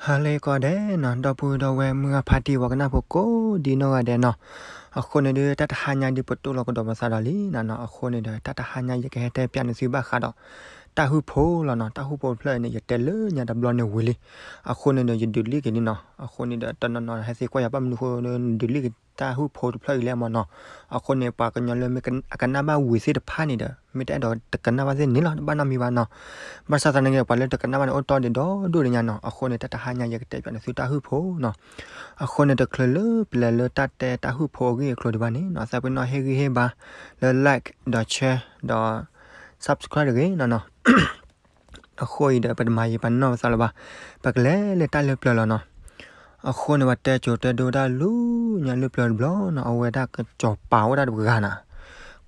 ဟါလၢကိးဂၤဒဲးနီၤ, ဒီပုၢ်ဒီဝဲၢ်မုၢ်ဂၤဖါတံၢ်ဝဲကနၣ်ဖိကိးဒံနီၢ်ဂၤဒဲးနီၤ. အဃိန့ၣ်ဒီး တၢ်တဟါညါဒ်ပတိၢ်လီၤကဒီးပသးဒီးလံနီၤနီၤ, အဃိန့ၣ်ဒီး တၢ်တဟါညါယကဟဲတဲပၠးနသုဘၣ်ဃးဒီး တၢ်ဟုၣ်ဖိလီၤနီၤ. တၢ်ဟုၣ်ဖိတဖျၢၣ်အံၤန့ၣ် ယတဲလၢညါတဘျီန့ၣ်ဝံၤလံ. အဃိန့ၣ်ဒီး ယဒုးလံက့ၤန့ၣ်နီၤ. အဃိန့ၣ်ဒီး တနီၤနီၤဟဲသံကွၢ်ယၤဘၣ်မနုၤအဃိ ဒုးလံက့ၤတၢ်ဟုၣ်ဖိတဖျၢၣ်အံၤလဲၣ်မၢ်နီၤ. အဃိန့ၣ် ပှၤကညီလၢမ့ၢ်အကနၣ်ဘၣ်ဝံၤသ့ၣ်တဖၣ်န့ၣ်ဒီး မ့ၢ်တအဲၣ်ဒိးတကနၣ်ဘၣ်သ့ၣ်န့ၣ်လီၤ, တဘၣ်နီတမံၤဘၣ်နီၤ. ဘၣ်ဆၣ်သနာ်က့ ပှၤလၢတကနၣ်ဘၣ်န့ၣ် အိၣ်တီဒံးဒီဒိၣ်ဒံးညါနီၤ. အဃိန့ၣ် တၢ်တဟါညါ ယကတဲပၠးနသုတၢ်ဟုၣ်ဖိနီၤ. အဃိန့ၣ် တချုးလၢပလဲၤလၢတၢ်တဲတၢ်ဟုၣ်ဖိအဂ့ၢ်အကျိၤဒံးဘၣ်န့ၣ်နီၤ, သးပ့ၤနီၣ်ဟ့ၣ်ဂံၢ်ဟ့ၣ်ဘါလၢ like ဒီး share ဒီး subscribe တဂ့ၤနီၤနီၤ. အဃိအံၤဒီး ပတမၤယံာ်ပာ်နီၣ်ပသးလၢၤဘၣ်, ပကလဲၤလၢတၢ်လၢပျၢၤလီၤနီၤ. အဃိန့ၣ် ပှၤတဲကိၤတဲဒိတၢ်လၢညါလၢပျၢၤတဘျီနီၤ, အဝဲဒၣ်ကစီၤပၤအိၣ်ဒၣ်တဂၤနီၤ.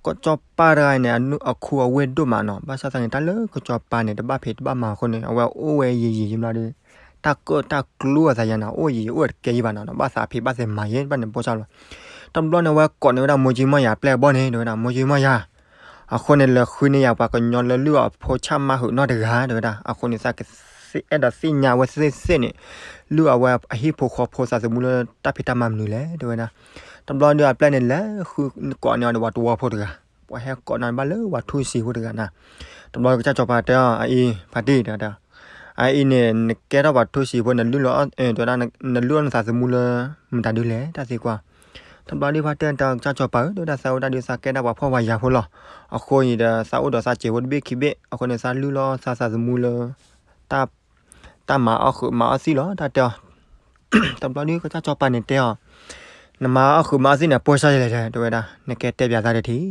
ကစီၤပၤတဂၤန့ၣ် အခူအဝ့ၢ်ဒိၣ်မးနီၤ. ဘၣ်ဆၣ်သနာ်က့ တၢ်လၢကစီၤပၤန့ၣ် တဘၣ်ဖံးတဘၣ်မၤအဃိန့ၣ် အဝဲအိၣ်ဝဲယံာ်ယံာ်ယံာ်ဘျီဒီး တၢ်ကၢၣ်တၢ်ကျူအသးယါနီၤ, အိၣ်ယံာ်ယံာ်အိၣ်တကဲယံာ်ဘၣ်နီၤ, ဘၣ်သးဖံးဘၣ်သးမၤယဲၢ်ဘၣ်န့ၣ် ပိစၢ်လီၤ. တဘျီန့ၣ် အဝဲကိးန့ၢ်ဝဲဒၣ်မိၢ်ကၠံမီၢ်ယၤပျဲၢ်အဘီၣ်န့ၣ် တဲဝဲဒၣ် မိၢ်ကၠံမီၢ်ယၤ အဃိန့ၣ် လဲၤဃုန့ၢ်ယၤပှၤကညီလၢလုၢ်အီၤအဖိဆၣ်မါဟုးနီတဂၤ တဲဝဲဒၣ်. အဃိန့ၣ် သးကအဲၣ်ဒိးသ့ၣ်ညါဝဲသ့ၣ်သ့ၣ်န့ၣ် လုၢ်အီၤဝဲအဟံၣ်ဖိဃီဖိသးသမူလၢတၢ်ဖံးတၢ်မၤမနုၤလဲၣ် တဲဝဲဒၣ်. တဘျီဒီးအပျဲၢ်န့ၣ် လဲၤဃုကိးန့ၢ်အီၤဒီးပှၤတဝီဖိတဂၤ, ပှၤဟဲကိးန့ၢ်ဘၣ်လၢပှၤထူစံးဖိတဂၤနီၤ. တဘျီကစၢ်စီၤပၤတဲအီၤ အအံၤ ဖါတံၢ် တဲဝဲဒၣ်, အအံၤန့ၣ် နကဲထီၣ်ပှၤထူစံးဖိ နလုၢ်လီၤ, တဲဝဲဒၣ် နလုၢ်လီၤနသးသမူလၢမတၤဒုလဲၣ် တၢ်သံကွၢ်. တဘျီဒီးဖါတံၢ်တဲအီၤ ကစၢ်စီၤပၤဧၢ တဲဝဲဒၣ် သးဝဲဒၣ်ဒီး သးကဲဒၣ်ပှၤဖှီၣ်ပှၤယာ်ဖိလီၤ. အဃိအံၤဒီး သးအိၣ်ဒီးသးစဲးဖိတဘ့ၣ်ခံဘ့ၣ်, အဃိန့ၣ် သးလုၢ်လီၤသးသးသမူလၢ တၢ်မၤအီၣ်ဃုာ်မၤအီၣ်သံလီၤ တၢ်တဲအီၤ. တဘျီဒီးကစၢ်စီၤပၤန့ၣ်တဲအီၤ, နမၤအီၣ်ဃုာ်မၤအီၣ်သံန့ၣ် ပိစၢ်ယဲလဲၣ် တဲဝဲဒၣ်, နကဲတဲပၠးသးတထံၣ်.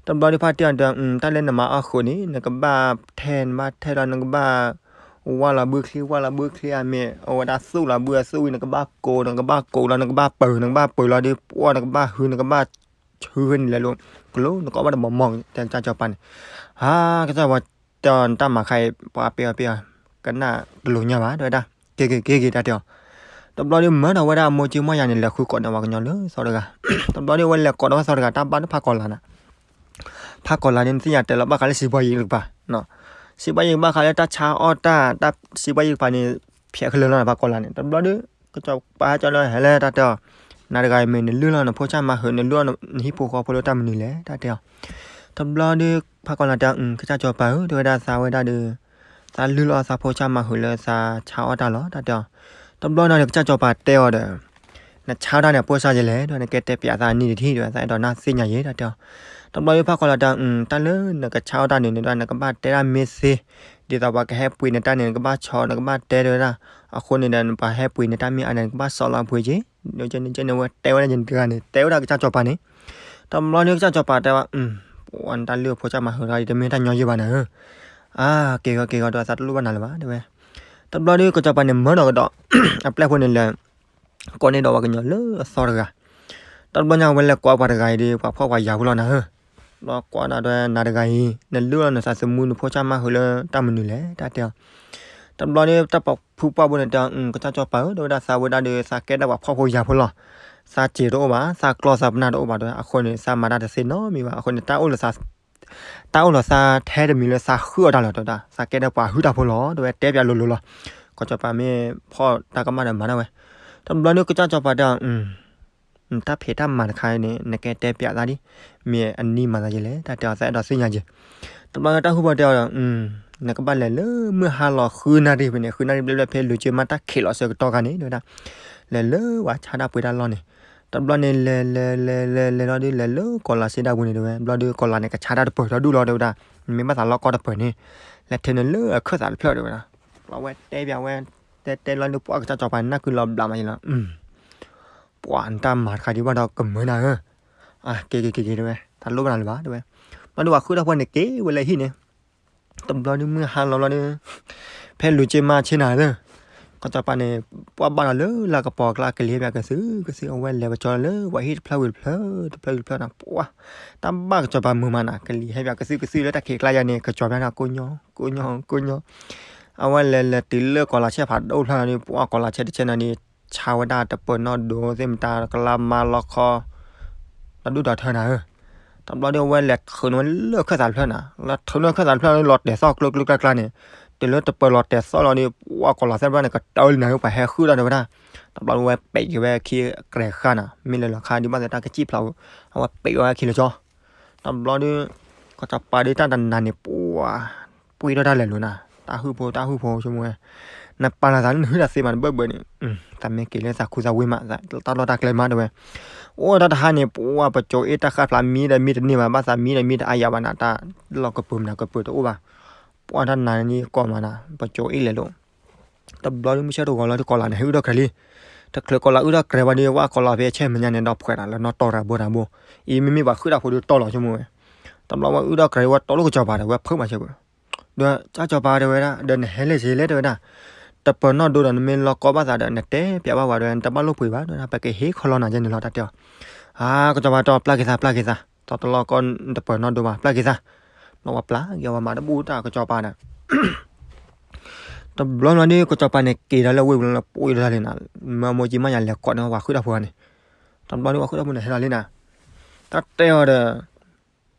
တဘျီဒီးဖါတံၢ်တဲအီၤ တၢ်လၢနမၤအီၣ်ဃုာ်န့ၣ် နကဘၣ်ထဲ နဘၣ်ထဲလီၤ နကဘၣ် ဝၢ်လီၤဘုချံဝၢ်လီၤဘုချံအမ့ၢ် အဝဲဒၣ်သူၣ်လီၤဘုအသူၣ်ဝံၤ နကဘၣ်ကိး နကဘၣ်ကိးလီၤ နကဘၣ်ပၢၤ နကဘၣ်ပၢၤလီၤဒီး ပှၢ် နကဘၣ်ဟု နကဘၣ်ဟုန့ၣ်လဲၤလိၤ ကလိ နကအီၣ်ဘၣ်တမီၤမီၤ တဲကစၢ်စီၤပၤန့ၣ်. ဟါ ကစၢ်စီၤပၤတဲအီၤ နတၢ်မၤခါအံၤ ပှၤပ့ၢ်အီၤပ့ၢ်အီၤ ကနၣ်တလိၤညါဘၣ် တဲဝဲဒၣ်, က့ၤက့ၤက့ၤက့ၤ တၢ်တဲအီၤ. တဘျီဒီးမၢဒီးဝဲဒၣ်အမိၢ်ကၠံမီၢ်ယၤန့ၣ် လဲၤဃုကိးန့ၢ်ပှၤကညီလၢသီတဂၤ. တဘျီဒီးအဝဲလဲၤကိးန့ၢ်ဝဲသီတဂၤ တၢ်ဘၣ်ဒီးဖးကီၤလၤန့ၣ် ဖးကီၤလၤန့ၣ် နသ့ၣ်ညါတဲလီၤဘၣ်ဃးလၢစံးဘှီယံၤတကပၤ, စံးဘှီယံၤဘၣ်ဃးလၢတၢ်ဆါအီၣ်တၢ် တၢ်စံးဘှီယံၤတကပၤန့ၣ် ဖျဲးခဲလၢာ်လီၤန့ၣ် ဖးကီၤလၤန့ၣ်. တဘျီဒီး ကစီၤပၤဟဲကၠီလၢဟဲလဲၣ် တၢ်တဲအီၤ, နၤတဂၤအံၤမ့ၢ်နလုၢ်လီၤနဖိဆၣ်မါဟုး နလုၢ်အီၣ်နဟံၣ်ဖိဃီဖိလၢတၢ်မနုၤလဲၣ် တၢ်တဲအီၤ. တဘျီဒီး ဖးကီၤလၤတဲအီၤ ကစၢ်စီၤပၤဧၢ တဲဝဲဒၣ်သးဝဲဒၣ်ဒီး သးလုၢ်လီၤသးဖိဆၣ်မါဟုးလၢသးဆါအီၣ်တၢ်လီၤ တၢ်တဲအီၤ. တဘျီန့ၣ်ဒီး ကစၢ်စီၤပၤတဲအီၤဒီး နဆါအီၣ်တၢ်န့ၣ် ပိစၢ်ယဲလဲၣ် တဲဝဲဒၣ် နကဲတဲပၠးသးနံၤတထံၣ် တဲဝဲ သးအဲၣ်ဒိးနၢ်သ့ၣ်ညါယဲ တၢ်တဲအီၤ. တဘျီဒီးဖးကီၤလၤတဲအီၤ တၢ်လၢနကဆါအီၣ်တၢ်န့ၣ် နကဘၣ်တဲဒၣ်မ့ၢ်သ့ ဒ်သိးပှၤကဟဲပှ့ၤနတၢ်န့ၣ် နကဘၣ်ဆီ နကဘၣ်တဲ တဲဝဲဒၣ်. အဃိန့ၣ်ဒီး ပှၤဟဲပှ့ၤနတၢ်မ့ၢ်အါန့ၣ် နကဘၣ်ဆီလီၤပှ့ၤက့ၤ ဝဲန့ၣ်ဝဲတဲဝဲဒၣ်ယတဂၤန့ၣ် တဲဝဲဒၣ်ကစၢ်စီၤပၤန့ၣ်. တဘျီဒီးကစၢ်စီၤပၤတဲဝဲ ပှၤနတၢ်လုၢ်အဖိဆၣ်မါဟုးတဂၤအံၤ တမ့ၢ်တၢ်ညီယဲၢ်ဘၣ်နၤဧၢ. အါ က့ၤဂီၤက့ၤဂီၤဒီး သးတလိၣ်ဘၣ်နၤလၢၤဘၣ် တဲဝဲ. တဘျီဒီးကစီၤပၤန့ၣ် မၢနီၤကဒီး အပျဲၢ်ဖိန့ၣ်လဲၤ ကိးန့ၢ်ဒီးပှၤကညီလၢအသီတဂၤ. တဘျီညါဝဲလဲၤကိးပှၤတဂၤအံၤဒီး ပှၤဖှီၣ်ပှၤယာ်ဖိလီၤနၤဧၢ. ဘျီကိးဒီး နၤတဂၤအံၤ နလုၢ်လီၤနသးသမူနဖိဆၣ်မါဟုးလၢတၢ်မနုၤလဲၣ် တၢ်တဲအီၤ. တဘျီဒီးတၢ်ပာ်ဖုပာ်ဘိန့ၣ်တဲအီၤ ကစၢ်စီၤပၤဧၢ တဲဝဲဒၣ် သးဝဲဒၣ်ဒီး သးကဲဒၣ်ပှၤဖှီၣ်ဖိယာ်ဖိလီၤ. သးစဲးတအိၣ်ဘၣ် သးကျီသးပနၢ်တအိၣ်ဘၣ်ဒီး အဃိန့ၣ် သးမၤတၢ်တသ့နီတမံၤဘၣ် အဃိန့ၣ် တၢ်အိၣ်လၢ တၢ်အိၣ်လီၤသးထဲတမံၤလၢသးဟုၣ်အီၣ်တၢ်လီၤ တဲဝဲဒၣ် သးကဲဒၣ်ပှၤဟုၣ်တၢ်ဖိလီၤ တဲဝဲ တဲပၠးလိၤလိၤလီၤ. ကစီၤပၤမ့ၢ်ဖှီၣ်တၢ်ကမၣ်ဒီးမၤဒၣ်ဝဲ. တဘျီဒီးကစၢ်စီၤပၤတဲအီၤ နတၢ်ဖံးတၢ်မၤတခါအံၤန့ၣ် နကဲတဲပၠးသးဒ် မ့ၢ်အနံၣ်မၤသးယဲလဲၣ် တၢ်တဲအီၤ သးအဲၣ်ဒိးသ့ၣ်ညါက့ၤ. တဘျီဒီးတၢ်ဟုၣ်ဖိတဲအီၤ နကဘၣ်လဲၤလၢမုၢ်ဟါလီၤဃုနၣ်ရံၣ်ဖဲန့ၣ် ဃုနၣ်ရံၣ်ဘျဲၣ်ဘျဲၣ် ဖဲလူၤက့မးတၢ်ခံးလီၤဆၢကတီၢ်ခါန့ၣ် တဲဝဲဒၣ် လဲၤလၢပှၤဆါတၢ်ပှ့ၤတၢ်လီၢ်န့ၣ်. တဘျီန့ၣ် လဲၤလဲၤလဲၤလဲၤလဲၤလီၤဒီး လဲၤလၢကီၤလၤစ့ဒၣ်ပူၤန့ၣ် တဲဝဲ ဘျီဒီးကီၤလၤန့ၣ် ကဆါတၢ်တပၢၤဒီဒူၣ်လီၤ တဲဝဲဒၣ်. မ့ၢ်ဘၣ်သးလီၢ်ကီၢ်တပၢၤန့ၣ် လဲၤထၢနုာ်လၢအခၢၣ်သးတဖျၢၣ် တဲဝဲဒၣ်. ဘျီဝဲတဲပၠးဝဲ တဲတဲလီၤဒီး ပှၤကစၢ်စီၤပၤန့ၣ် နၢ်ကုလီၤဘျးမးယဲလီၤ. ပှၤနတၢ်မၤတခါဒံးဘၣ်ဒီးကမၢနၤဧၢ. က့ၤက့ၤက့ၤက့ၤ တဲဝဲ တၢ်လိၣ်ဘၣ်နၤလၢၤဘၣ် တဲဝဲ. ဘျီဒီးပှၤဃုတၢ်ဖိန့ၣ်က့ၤဝဲလၢဟံၣ်န့ၣ် တဘျီဒီးမုၢ်ဟါလီၤလီၤဒီး ဖဲလူၤက့မးဆ့နၤသၢ ကစီၤပၤန့ၣ် ပှၤဘၣ်လီၤလၢလၢကပီၤကျါ ကလံၤဟဲပၠးကသုၣ်ကသုၣ် အဝဲလဲၤပကၠီလၢပှၤဟံၣ်တဖျၢၣ်ဝံၤတဖျၢၣ် တဖျၢၣ်ဝံၤတဖျၢၣ်န့ၣ် ပှၤ တၢ်ဘၣ်ကစီၤပၤမုာ်မးနၤ ကလံၤဟဲပၠးကသုၣ်ကသုၣ်လၢတၢ်ခံးကျါယါန့ၣ် ကကၠီပၠးနၤကိညီ ကိညီ ကိညီ အဝဲလဲၤလဲၤတုၤလၢကီၤလၤဆဲဖးဒိၣ်ဖျၢၣ်န့ၣ် ပှၤကီၤလၤဆဲတဆဲနၤန့ၣ် ဆါဝဲဒၣ်တပၢၤနီၣ်ဒိးသ့ၣ်မတၤ ကလါမါလီခီ တၢ်ဒူၣ်တၢ်ထၢနၤဧၢ. တဘျီဒီးအဝဲလဲၤထုးန့ၢ်ဝဲလၢခၢၣ်သးတဖျၢၣ်နၤ လၢထုးန့ၢ်ခၢၣ်သးတဖျၢၣ်လီၤတဲာ်သီၣ်ကျိကျိကျါကျါန့ၣ် တုၤလၢတပၢၤလီၤတဲာ်သီၣ်လီၤဒီး ပှၤကီၤလီၤသ့ၣ်တဖၣ်န့ၣ် ကတၢၢ်လံနၤ ပှၤဟဲဃုာ်ဒီးတဲဝဲဒၣ်, တဘျီဝဲပဲာ်က့ၤဝဲခံကြဲးဃာ်နၤ မ့ၢ်လဲၤလီၤခါဒ်ဘၣ်သ့ၣ်တၢ်ကစံၣ်ဖျိး, အဝဲပဲာ်ဝဲခံလၢကၠီ, တဘျီဒီး ကစီၤပၤဒီးတၢ်တနၤန့ၣ် ပှၤ ပှ့ၤထီၣ်တၢ်လဲၤလိၤနၤ, တၢ်ဟုၣ်ဖိတၢ်ဟုၣ်ဖိဆိကမိၣ်ဝဲ, နပာ်လီၤသးလၢနဟုၣ်တၢ်သ့မးတဘၢၣ်ဘၢၣ်န့ၣ်, သးမ့ၢ်က့ၤလၢသးခူသးဝ့မး တၢ်လီၢ်တၢ်ကျဲမးတဲဝဲ, အိၣ်တၢ်တဟါန့ၣ် ပှၤပကၠိအ့ၣ်တၢ်ဃၣ်ဖျါမံဒီးမံတန့ၢ်ဘၣ် ဘၣ်သးမံဒီးမံတအါယၤဘၣ်နၤ တၢ်လီၢ်ကပၢၤမနုၤကပၢၤတအိၣ်ဘၣ်, ပှၤတၢ်နၤန့ၣ်ကီမးနၤ ပကၠိအ့ၣ်လဲၤလိၤ တဘျီဒီးမုၢ်ဆ့ၣ်တဂီၤလီၤဒီးကီၤလၤန့ၣ် ဟဲအုၣ်ထီၣ်ကြဲးလံ, တချုးကီၤလၤအုၣ်ထီၣ်ကြဲးဘၣ်ဒီး ဝဲကီၤလၤဖဲအဆဲၣ်မဲာ်ညါန့ၣ် ဒီးဖှဲးနၤလၢနီၢ်တီၢ်တၢ်ဘိတၢ်ဘိ, အံၤမ့မ့ၢ်ပှၤဟုၣ်တၢ်ဖိဒီးတီၢ်လီၤဆိကမိၣ်ဝဲ, တဘျီဝဲအုၣ်ထီၣ်ကြဲးဝဲတီၢ်လိာ်ကစီၤပၤဒီး ဝဲဖုးမၤဆၢပှဲၤ, ဒီးကစီၤပၤတဲဝဲဒၣ် ဒီးနဟဲလဲၣ်က့ၤလဲၣ်တဲဝဲဒၣ်, တပၢၤနီၢ်ဒိဒီးနမ့ၢ်လီၤကီဘၣ်သးဒီး နတဲပျးဘၣ်ဝဲဒီး နတဘၣ်လိာ်ပှ့ၤဘၣ် တဲဝဲဒၣ် ပကဟ့ၣ်ခီလီၤနၤယဲန့ၣ်လီၤ တၢ်တဲအီၤ, အါ ကစီၤပၤတဲအီၤ ပျၢ်က့ၤသး ပျၢ်က့ၤသး, တတီၤလီၤကီ တပၢၤနီၢ်ဒိဘၣ် ပျၢ်က့ၤသး, ဘျီဝဲပျၢ်က့ၤဝဲမၤတဘူၣ်တၢ်ကစီၤပၤဒီး တဘျီလီၤဒီး ကစီၤပၤန့ၣ်က့ၤဒီးလၢဝ့ၢ်ပူၤလီၤ ပှ့ၤဒီးလံနၤ, မၢမိၢ်ကံမးယၤလဲၤကိးန့ၢ်ဝဲပှၤဟုၣ်တၢ်ဖိန့ၣ်, တဘျီဒီးပှၤဟုၣ်တၢ်ဖိန့ၣ်ဟဲလီၤလံနၤ, တၢ်တဲအီၤဒီး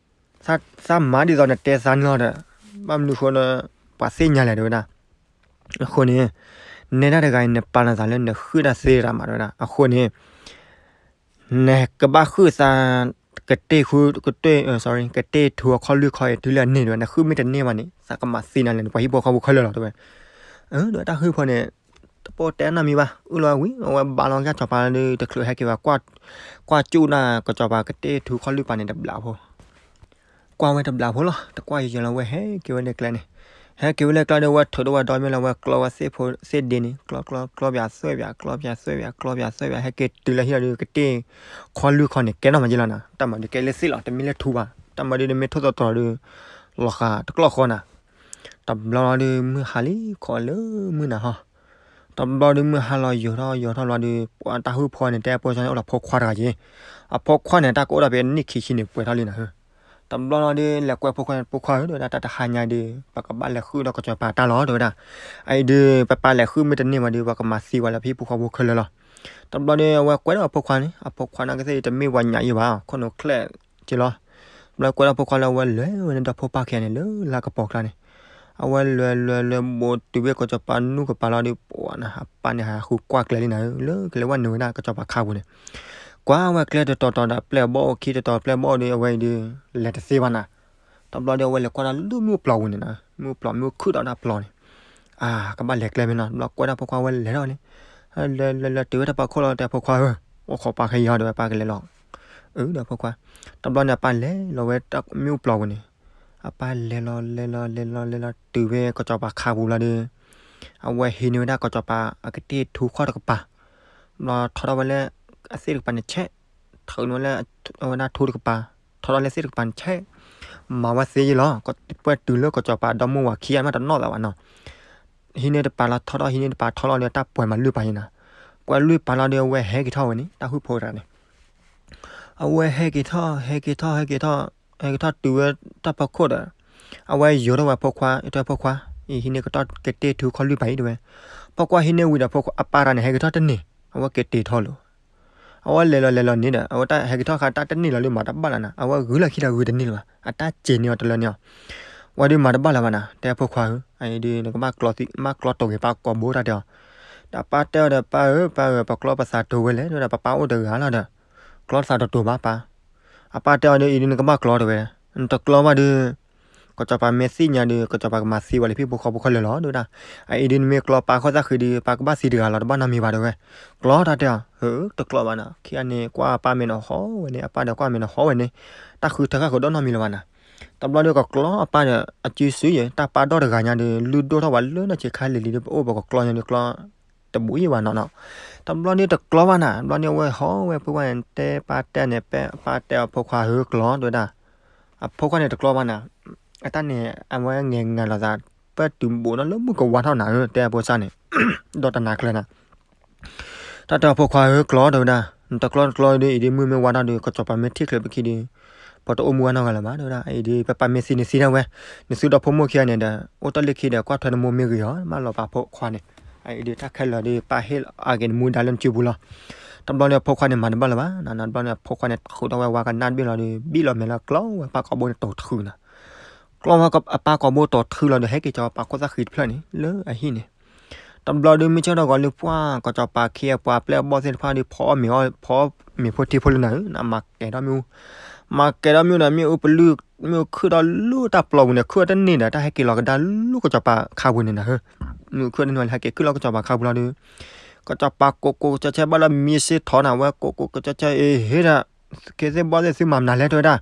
သးမၤဒ်သိးနတဲသးန့ၣ်လီၤဒီး, ဘၣ်မနုၤအဃိဒီး ပှၤသ့ၣ်ညါလဲၣ်တဲဝဲဒၣ်, အဃိန့ၣ် နဲဒၣ်တဂၤအံၤ နပာ်လီၤသးလၢနဟုၣ်တၢ်သ့တၢ်မးတဲဝဲဒၣ်, အဃိန့ၣ် နကဘၣ်ဟုၣ်သး ကတ့ၢ်ထူ ကတ့ၢ် sorry ကတ့ၢ်ထူအခီၣ်လွံၢ်ခီအံၤ တုၤလၢအန့ၢ်တဲဝဲ, နဟုၣ်မ့ၢ်တန့ၢ်ဘၣ်န့ၣ် သးကမၤသံနၤလဲၣ်န့ၣ် ပှၤဟံၣ်ဖိဃီဖိခဲလၢာ်လီၤတဲဝဲ, ဒီးတၢ်ဟုၣ်ဖိန့ၣ် တပိၢ်တဲနီတမံၤဘၣ် အုၣ်လီၤဝံၤ အဝဲဘါလီၤကစၢ်စီၤပၤဒီး တချုးဟဲက့ၤဝဲ ကွၢ်ကၠူၣ်နၢ်ကစီၤပၤကတ့ၢ်ထူခီၣ်လွံၢ်ပၤန့ၣ် တဘျးဖိ ကွၢ်ဝဲတဘျးဖိလီၤ တကွၢ်ယံာ်ယံာ်လီၤ ဝဲဟဲက့ၤဝဲလၢကျဲန့ၣ်, ဟဲက့ၤဝဲလၢကျဲဒီး ဝဲထုးထီၣ်ဝဲဒီမ့ၢ်လီၤ ဝဲကျီဝဲသ့ၣ်ဖိသ့ၣ်ဒ့န့ၣ် ကျီကျီကျီပၠးသွဲၣ်ပၠး ကျီပၠးသွဲၣ်ပၠး ကျီပၠးသွဲၣ်ပၠး ဟဲက့ၤတုၤလၢဟံၣ်လီၤဒီး ကတ့ၢ်ခီၣ်လွံၢ်ခီန့ၣ် ကဲထီၣ်မးက့လီၤနၤ, တၢ်မၤဒုးကဲလၢသ့ၣ်လီၤ တမ့ၢ်လၢထူဘၣ်, တၢ်မၤဒုးနမ့ၢ်ထိၣ်သတြီၤဒီး လီၤဃာ်တကျီၢ်ဃီနၤ, တဘျီလီၤဒီး မုၢ်ဟါလံ ခိးလၢမုၢ်နၤဟီ တဘျီဒီးမုၢ်ဟါလီၤယိာ်ထီၣ်ယိာ်ထီၣ်လီၤဒီး ပှၤတၢ်ဟုၣ်ဖိန့ၣ် တဲဖိန့ၣ်အိၣ်ဒီးဖိခွါတဂၤက့ၤ, အဖိခွါန့ၣ် တၢ်ကအိၣ်ဒီးဖဲနံၣ်ခံဆံန့ၣ် ပှဲၤထီၣ်လံနၤဧၢ, တဘျီလီၤဒီး လဲၤကွဲးဖိခွါန့ၣ် ဖိခွါဧၢ တဲဝဲဒၣ် တၢ်တဟါညါဒီး ပကဘၣ်လဲၤဃုာ်ဒီးကစီၤပၤတၢ်လီၤ တဲဝဲဒၣ်, အအံၤဒီး ပပၢ်လဲၤဃုာ်မ့ၢ်တန့ၢ်ဘၣ်ဒီး ပကမၤသံဝဲလၢပဟံၣ်ဖိဃီဖိခဲလၢာ်လီၤ, တဘျီဒီး အဝဲကွဲးဒီးအဖိခွါန့ၣ် အဖိခွါန့ၣ်ကသ့ၣ်တမ့ၢ်ပှၤညၣ်အံၤဘၣ် ခိၣ်နူာ်ချဲးက့လီၤ, တဘျီကွဲးဒီးဖိခွါလၢအဝဲလဲၤဝဲန့ၣ်ဒီးဖိပၢ်ခံဂၤန့ၣ် လၢလါကပီၤကျါန့ၣ် အဝဲလဲၤလဲၤလဲၤဘိးတုၤဝဲကစီၤပၤနူၢ်ကပၤလီၤဒီး ပှၤနၤ အပၢ်န့ၣ်ဟးဃုကွၢ်ကျဲလံနၤဧၢ လၢကလဲၤဝဲနုာ်ဝဲဒၣ်ကစီၤပၤခါပူၤန့ၣ်, ကွၢ်ဝဲကျဲတတီၤတီၤဒီးပျဲၢ်ဘီၣ်အိၣ်ခံတတီၤပျဲၢ်ဘီၣ်ဒီး အဝဲအံၤဒီး လဲၤတသ့ဘၣ်နၤ, တဘျီဒီးအဝဲလဲၤကွၢ်ဒီးလၢမုၢ်ပျီၤပူၤန့ၣ်နၤ မုၢ်ပျီၤမုၢ်ခုၣ်ဒီးတၢ်ပျီၤန့ၣ်, အါ ကဘၣ်လဲၤကျဲမ့ၢ်နီၤ တဘျီကွဲးဒီးဖိခွါဝဲလဲၤထီၣ်န့ၣ်, လဲၤလဲၤလဲၤတုၤဝဲတၢ်ပၤခိၣ်လီၤ တဲဖိခွါဧၢ, အိၣ်ခိးပၢ်ခဲအံၤဒီး ပၢ်ကလဲၤလီၤ အၢ ဒီးဖိခွါ, တဘျီန့ၣ် အပၢ်လဲၤလီၤဝဲတၢ်မ့ၣ်အူပျီၤပူၤန့ၣ်, အပၢ်လဲၤလီၤလဲၤလီၤလဲၤလီၤလဲၤလီၤ တုၤဝဲကစီၤပၤခါပူၤလီၤဒီး, အဝဲဟံးန့ၢ်ဝဲဒၣ်ကစီၤပၤအကတ့ၢ်ထူခီၣ်တကပၤ, ဘျီထီထီၣ်ဝဲလၢအသ့ၣ်တကပၤန့ၣ်ဆဲး, ထုးန့ၢ်ဝဲလၢအဝဲဒၣ်ထူတကပၤ, ထီထီၣ်လၢသ့ၣ်တကပၤန့ၣ်ဆဲး, မၤဝဲသ့ယ့လီၤ, ပှဲၤတုၤလၢကစီၤပၤဒီမါဝၤခံဂၤမးတနီၣ်သးဘၣ်နီၤ ဟံးန့ၢ်တပၤလီၤထီထီၣ် ဟံးန့ၢ်တပၤထီလီၤဒီး တၢ်ပှဲၤမၤလွံၢ်ပၤယ့နၤ, ကွဲးလွံၢ်ပၤလီၤဒီး အဝဲဟဲက့ၤထီၣ်ဝဲန့ၣ် တၢ်ဟုၣ်ဖိတဂၤန့ၣ်, အဝဲဟဲက့ၤထီၣ် ဟဲက့ၤထီၣ် ဟဲက့ၤထီၣ် ဟဲက့ၤထီၣ်တုၤဝဲတၢ်ဖီခိၣ်ဒီး, အဝဲယိာ်ထီၣ်ဝဲဖိခွါ အတဲဖိခွါ, အံၤဟံးန့ၢ်ကတီၢ်ကတ့ၢ်ထူခီၣ်လွံၢ်ပၤအံၤတဲဝဲ, ဖိခွါဟံးန့ၢ်ဝံၤဒီး အပၢ်တဂၤန့ၣ် ဟဲက့ၤထီၣ်တန့ၢ်, အဝဲက့ၤတ့ၢ်ထီၣ်လီၤ အဝဲလဲၤလီၤလဲၤလီၤန့ၣ်ဒီး အဝဲတၢ်ဟဲက့ၤထီၣ်ခါတၢ်တန့ၢ်လီၤလၢမၤတဘၣ်လၢၤနၤ အဝဲဂုာ်လၢခံဒီးဂုာ်တန့ၢ်လၢၤဘၣ် အတၢ်စ့ၤန့ၢ်အီၤတလၢန့ၢ်အီၤ, ဝံၤဒီးမၤတဘၣ်လၢၤဘၣ်နၤ တဲဖိခွါဧၢ, အအံၤဒီးနကဘၣ်ကျီသံ ဘၣ်ကျီတိာ်က့ၤပၢ်ကိာ်ဘိတၢ်တဲအီၤ, ဒီးပၢ်တဲအီၤဒီး ပၢ်ဧၢ ပၢ်ဧၢ ပကျီပသးတိာ်ဝဲလဲၣ် တဲဝဲဒၣ် ပပၢ်အိၣ်တဂၤလီၤဒီး, ကျီသးတတိာ်ဘၣ်ပၢ်, အပၢ်တဲအီၤဒီး အံၤဒီးနကဘၣ်ကျီတဲဝဲ, နတကျီဘၣ်ဒီး ကစီၤပၤမ့ၢ်သ့ၣ်ညါဒီး ကစီၤပၤကမၤသံဝဲလၢဟံၣ်ဖိဃီဖိခဲလၢာ်လီၤ တဲဝဲဒၣ်, အအံၤဒီးနမ့ၢ်ကျီပၢ်ခိၣ်သၣ်ဃံဒီး ပၢ်ကဘၣ်သံတဂၤလီၤ တဘၣ်နီတမံၤဘၣ်တဲဝဲ, ကျီတၢ်တဲအီၤ, တကျီဘၣ်နၤ ခံဂၤန့ၣ် ကွၢ်အပၢ်မဲာ်န့ၣ်ဟီဝဲန့ၣ် အပၢ်ဒီးကွၢ်မဲာ်န့ၣ်ဟီဝဲန့ၣ်, တၢ်ဃုထၢဃာ်ဃုာ်ဒီးနီတမံၤလၢၤဘၣ်နၤ, တဘျီဒီးကကျီအပၢ်ဒီး အစုစုယဲၢ် တၢ်ပၢ်ဒီတဂၤညါဒီး လုၢ်ဒိၣ်ထီၣ်ဝဲလၢနီၢ်ဆံးခါလံၤလံၤဒီး ပအိၣ်ပကကျီညါဒီးကျီ တဘူးယံာ်ဘၣ်နီၤနီၤ, တဘျီန့ၣ်တကျီဘၣ်နၤ တဘျီန့ၣ်အဝဲဟီဝဲဖိခွါန့ၣ် တဲပၢ်တဲန့ၣ် ပၢ်တဲအီၤဖိခွါဧၢကျီတဲဝဲဒၣ်, အဖိခွါန့ၣ်တကျီဘၣ်နၤ, အတၢ်န့ၣ် အဝဲငဲၤငၤလီၤသး ပၢ်တုၤဘူးနီၤလၢမုၢ်ကဝါထီၣ်နၤဧၢ တဲအဖိစၢ်န့ၣ်, ဒီးတနၤကျၢၤနၤ တၢ်တဲအဖိခွါဧၢကျီတဲဝဲဒၣ်, နတကျီတကျီဒီး အံၤဒ်မုၢ်မ့ၢ်ဝါထီၣ်ဒီး ကစီၤပၤမ့ၢ်ထံၣ်ချၢပခံဒီး ပတအိၣ်မူဝဲနီတဂၤလၢၤဘၣ် တဲဝဲဒၣ်, အံၤဒ်ပပၢ်မ့ၢ်သံန့ၣ်သံဒၣ်ဝဲ, နသုဒီဖိမိၢ်ခံဂၤန့ၣ်ဒီး အိၣ်တ့ၢ်လၢခံဒီး ကွၢ်ထွဲနမိၢ်မ့ၢ်ဂ့ၤအီၤ ဘၣ်လီၤပာ်ဖိခွါန့ၣ်, အံၤဒ်တၢ်ခဲလၢာ်ဒီး ပၢ်ဟ့ၣ်အဂ့ၤနမူဒါလၢနစုပူၤလီၤ, တဘျီန့ၣ်အဖိခွါန့ၣ်မၤတဘၣ်လၢၤဘၣ်, တဘျီန့ၣ်အဖိခွါန့ၣ် ထုးထီၣ်ဝဲဝါကနၣ်တဘ့ၣ်လီၤဒီး ဘံၣ်လီၤမဲာ်လၢကျီဝဲပၢ်ကိာ်ဘိန့ၣ်တိာ်တဃုာ်နၤ ကျီ ကျီဝဲအပၢ်ကိာ်ဘိတီၤထုလီၤဒီး ဟဲက့ၤကၠီၤပၤခိၣ်သၣ်ဃံတဖျၢၣ်န့ၣ် လၢအဟံၣ်န့ၣ်. တဘျီဒုး မုၢ်ဆ့ၣ်ထီၣ်ဂီၤလၢပှၢ် ကီၢ်ကၠီၤပၤခ့အပှၤပျဲၢ်အဘီၣ်သ့ၣ်တဖၣ်ဒီး ဖီအီၣ်မ့ၤအီၣ် ဖီမ့ၤဖိထံဖိလၢနၤဧၢ, နမၤကဲၤထီၣ်မ့ၣ်အူ, မၤကဲၤထီၣ်မ့ၣ်အူဒီး မ့ၣ်အူပလုၢ် မ့ၣ်အူခုၣ်ထီၣ်လၢတၢ်ပျီပူၤန့ၣ် ခုၣ်အီၤတန့ၢ်ဒီး တၢ်ဟဲက့ၤလီၤကဒါလၢကီၢ်ကၠီၤပၤခါပူၤန့ၣ်နၤဧၢ. မ့ၣ်အူခုၣ်တန့ၢ် ဟဲက့ၤခုၣ်လီၤကီၢ်ကၠီၤပၤခါပူၤလီၤဒီး ကီၢ်ကၠီၤပၤကိးကိးကစၢ်ဆၢဘၣ်လၢမံစ့ထီၣ်နၤဝဲ ကိးကိးကစၢ်ဆၢအ့ဟ့ဒီး ခ့သ့ၣ်ဘီၣ်သ့ၣ် သုမၤမနုၤလဲၣ် တဲဝဲဒၣ်.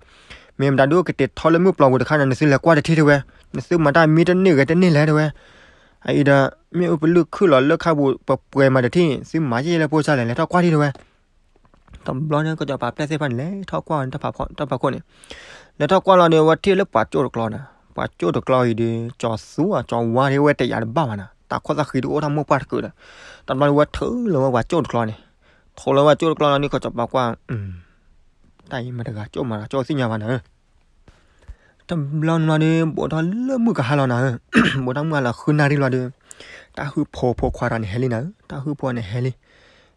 မ့ၢ်မတၤဒုးကတဲာ်ထီၣ်လၢမုၢ်ပျီပူၤတခါန့ၣ် နသုလဲၤကွၢ်တထံၣ် တဲဝဲ, နသုမၤတၢ်မံတန့ၢ်ဂဲၤတန့ၢ်လဲၣ် တဲဝဲ. အအံၤဒီး မ့ၣ်အူပလုၢ်ခုၣ်လီၤလၢခါပူၤ ပှဲၤပှဲၤမးတထံၣ် သုမၤယဲၢ်လၢဖိစၢ်လဲၣ် လဲၤထီၣ်ကွၢ်ထံၣ် တဲဝဲ. တဘျီန့ၣ် ကီၢ်ကၠီၤပၤပျဲၢ်သ့ၣ်တဖၣ်န့ၣ် လဲၤထီၣ်ကွၢ်ဝဲတၢ်ဖးခိၣ်န့ၣ်, လဲၤထီၣ်ကွၢ်လီၤဒီး ဝဲထံၣ်လၢပှၤကၠိၣ်တကျီန့ၣ်, ပှၤကၠိၣ်တကျီအံၤဒီး ကၠီၤသူဧါ ကၠီၤဝါဒ်ဝဲတယာ်တဘၣ်ဘၣ်နၤ, တၢ်ခိၣ်သၣ်ဃံတအိၣ်တၢ်မိၢ်ပှၢ်တကုာ်ဒီး တဘျီန့ၣ် ဝဲထုးလီၤဝဲပှၤကၠိၣ်တကျီန့ၣ်, ထုးလီၤဝဲကၠိၣ်တကျီလီၤဒီး ကီၢ်ကၠီၤပၤကွၢ် တၢ်အံၤမ့ၢ်တဂၤကၠိၣ်မးဒီး ကၠိၣ်သ့ၣ်ညါဘၣ်နၤဧၢ. တဘျီန့ၣ်လီၤဒီး ဘူးထီၣ်လၢမုၢ်ကဟါလီၤနၤဧၢ, ဘူးထီၣ်မုၢ်ကဟါလီၤ ဃုနၣ်ရံၣ်လီၤဒီး တၢ်ဟုၣ်ဖိဖိခွါတဂၤန့ၣ်ဟဲလံနၤဧၢ, တၢ်ဟုၣ်ဖိန့ၣ်ဟဲလံ,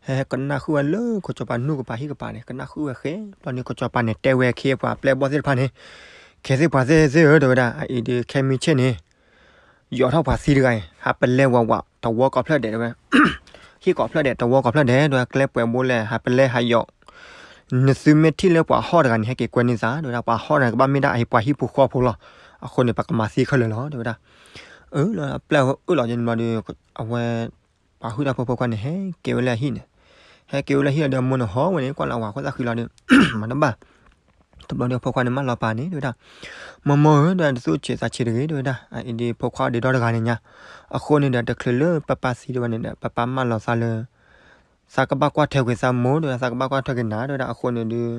ဟဲကနၣ်ဟုၣ်ဝဲလၢကီၢ်ကၠီၤပၤနူၢ်ကပၤဟံၣ်ကပၤန့ၣ် ကနၣ်ဟုၣ်ဝဲဃဲ, ဘျီန့ၣ် ကီၢ်ကၠီၤပၤန့ၣ်တဲဝဲခ့အပှၤပျဲၢ်ဘီၣ်သ့ၣ်တဖၣ်န့ၣ်, ခဲသ့ၣ်ပှၤသ့ၣ်သ့ၣ်ဧၢ တဲဝဲဒၣ်, အအံၤဒီး ခဲမုၢ်ဆ့ၣ်န့ၣ် ယိးထီၣ်ပှၤသံတဂၤအံၤ ဟးပလဲဝးဝးတဝီကိးဖျၢၣ်ဒဲး တဲဝဲ, ဟံၣ်ကိးဖျၢၣ်ဒဲး တဝီကိးဖျၢၣ်ဒဲး တဲဝဲ ကျဲပှဲၤဘိလဲၣ် ဟးပလဲဟးယိး, နသုမ့ၢ်ထံၣ်လၢပှၤဟီၣ်တဂၤန့ၣ် ဟဲက့ၤကွဲန့ၢ်သး တဲဝဲဒၣ်, ပှၤဟီၣ်တဂၤန့ၣ် ကဘၣ်မ့ၢ်ဒၣ်အဟံၣ်ပှၤဟံၣ်ဖိဃီဖိလီၤ, အဃိန့ၣ် ပကမၤသံခဲလၢာ်လီၤ တဲဝဲဒၣ်. အၢ လၢအပျဲၢ်အၢၣ်လီၤယန့ၣ်ဘျီဒီး အဝဲ ပှၤဟုၣ်တၢ်ဖိဖိခွါန့ၣ် ဟဲက့ၤဝဲလၢအဟံၣ်န့ၣ်, ဟဲက့ၤဝဲလၢအဟံၣ်လီၤဒီး အမိၢ်န့ၣ်ဟီၣ်ဝဲန့ၣ် ကွၢ်လၢအဝၤခိၣ်သၣ်ဃံလီၤဒီး မၤတဘၣ် တဘျီဒီးဖိခွါန့ၣ် မၢလီၤပာ်န့ၣ် တဲဝဲဒၣ်, မိၢ်မိၢ်ဧၢ တဲဝဲဒၣ်, တသူၣ်ဆံးသးဆံးတဂ့ၤ တဲဝဲဒၣ်, အအံၤဒီးဖိခွါဒ့ဒီတဂၤန့ၣ်ညါ, အဃိန့ၣ်ဒီး တချုးလၢပၢ်ပၢ်သံတဝဲန့ၣ်ဒီး ပၢ်ပၢ်မၢလီၤသးလၢ သးကဘၣ်ကွၢ်ထွဲက့ၤသးမိၢ် တဲဝဲဒၣ်, သးကဘၣ်ကွၢ်ထွဲက့ၤနၤ တဲဝဲဒၣ်, အဃိန့ၣ်ဒီး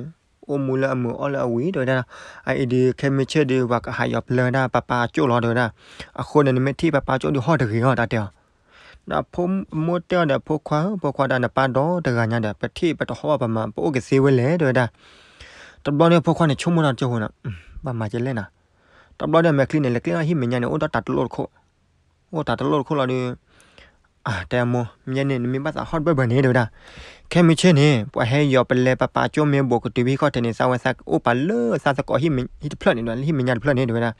အိၣ်မူလၢအမုာ်အီၣ်လၢအဝံၤ တဲဝဲဒၣ်, အအံၤဒီး ခဲမုၢ်ဆ့ၣ်ဒီး ပှၤကဟးယီၤပလဲဝဲဒၣ် ပၢ်ပၢ်ကၠိၣ်လီၤ တဲဝဲဒၣ်, အဃိန့ၣ် နမ့ၢ်ထံၣ်ပၢ်ပၢ်ကၠိၣ်ဒီးဟီၣ်တဂ့ၤအီၤ တၢ်တဲအီၤ ဒီးဖိမိၢ်တဲအီၤဒီး ဖိခွါဧၢ ဖိခွါဒီး နပၢ်ဒီတဂၤညါဒီး ပထံၣ်ပတဟီၣ်ဘၣ်ပမၤ ပအိၣ်က့ၤသ့ဝဲလဲၣ် တဲဝဲဒၣ်. တဘျီန့ၣ် ဖိခွါန့ၣ် ဆိကမိၣ်ထီၣ်ကၠိဖိန့ၣ် ဘၣ်မၤကလဲၣ်နၤ. တဘျီဒီး မဲာ်ချံန့ၣ် လဲၤကျဲထီၣ်ဟံၣ်မဲာ်ညါန့ၣ် အိၣ်ဒီးတၢ်တလိၣ်တခိၣ်, အိၣ်တၢ်တလိၣ်တခိၣ်လီၤဒီး အတဲအမိၢ် မ့ၢ်န့ၣ် နမ့ၢ်ဘၣ်သးဟီၣ်တဘၢၣ်ဘၢၣ်န့ၣ် တဲဝဲဒၣ်, ခဲမုၢ်ဆ့ၣ်န့ၣ် ပှၤဟဲယီၤပလဲပၢ်ပၢ်ကၠိမ့ၢ်ဘူးကတုၤဖဲဟံၣ်ခီၣ်ထံးန့ၣ် သးဝဲသးအိၣ်ပာ်လၢသးသကိးဟံၣ်မဲာ်ဟံၣ်တဖျၢၣ်န့ၣ်ဒီး ဟံၣ်မဲာ်ညါတဖျၢၣ်န့ၣ် တဲဝဲဒၣ်.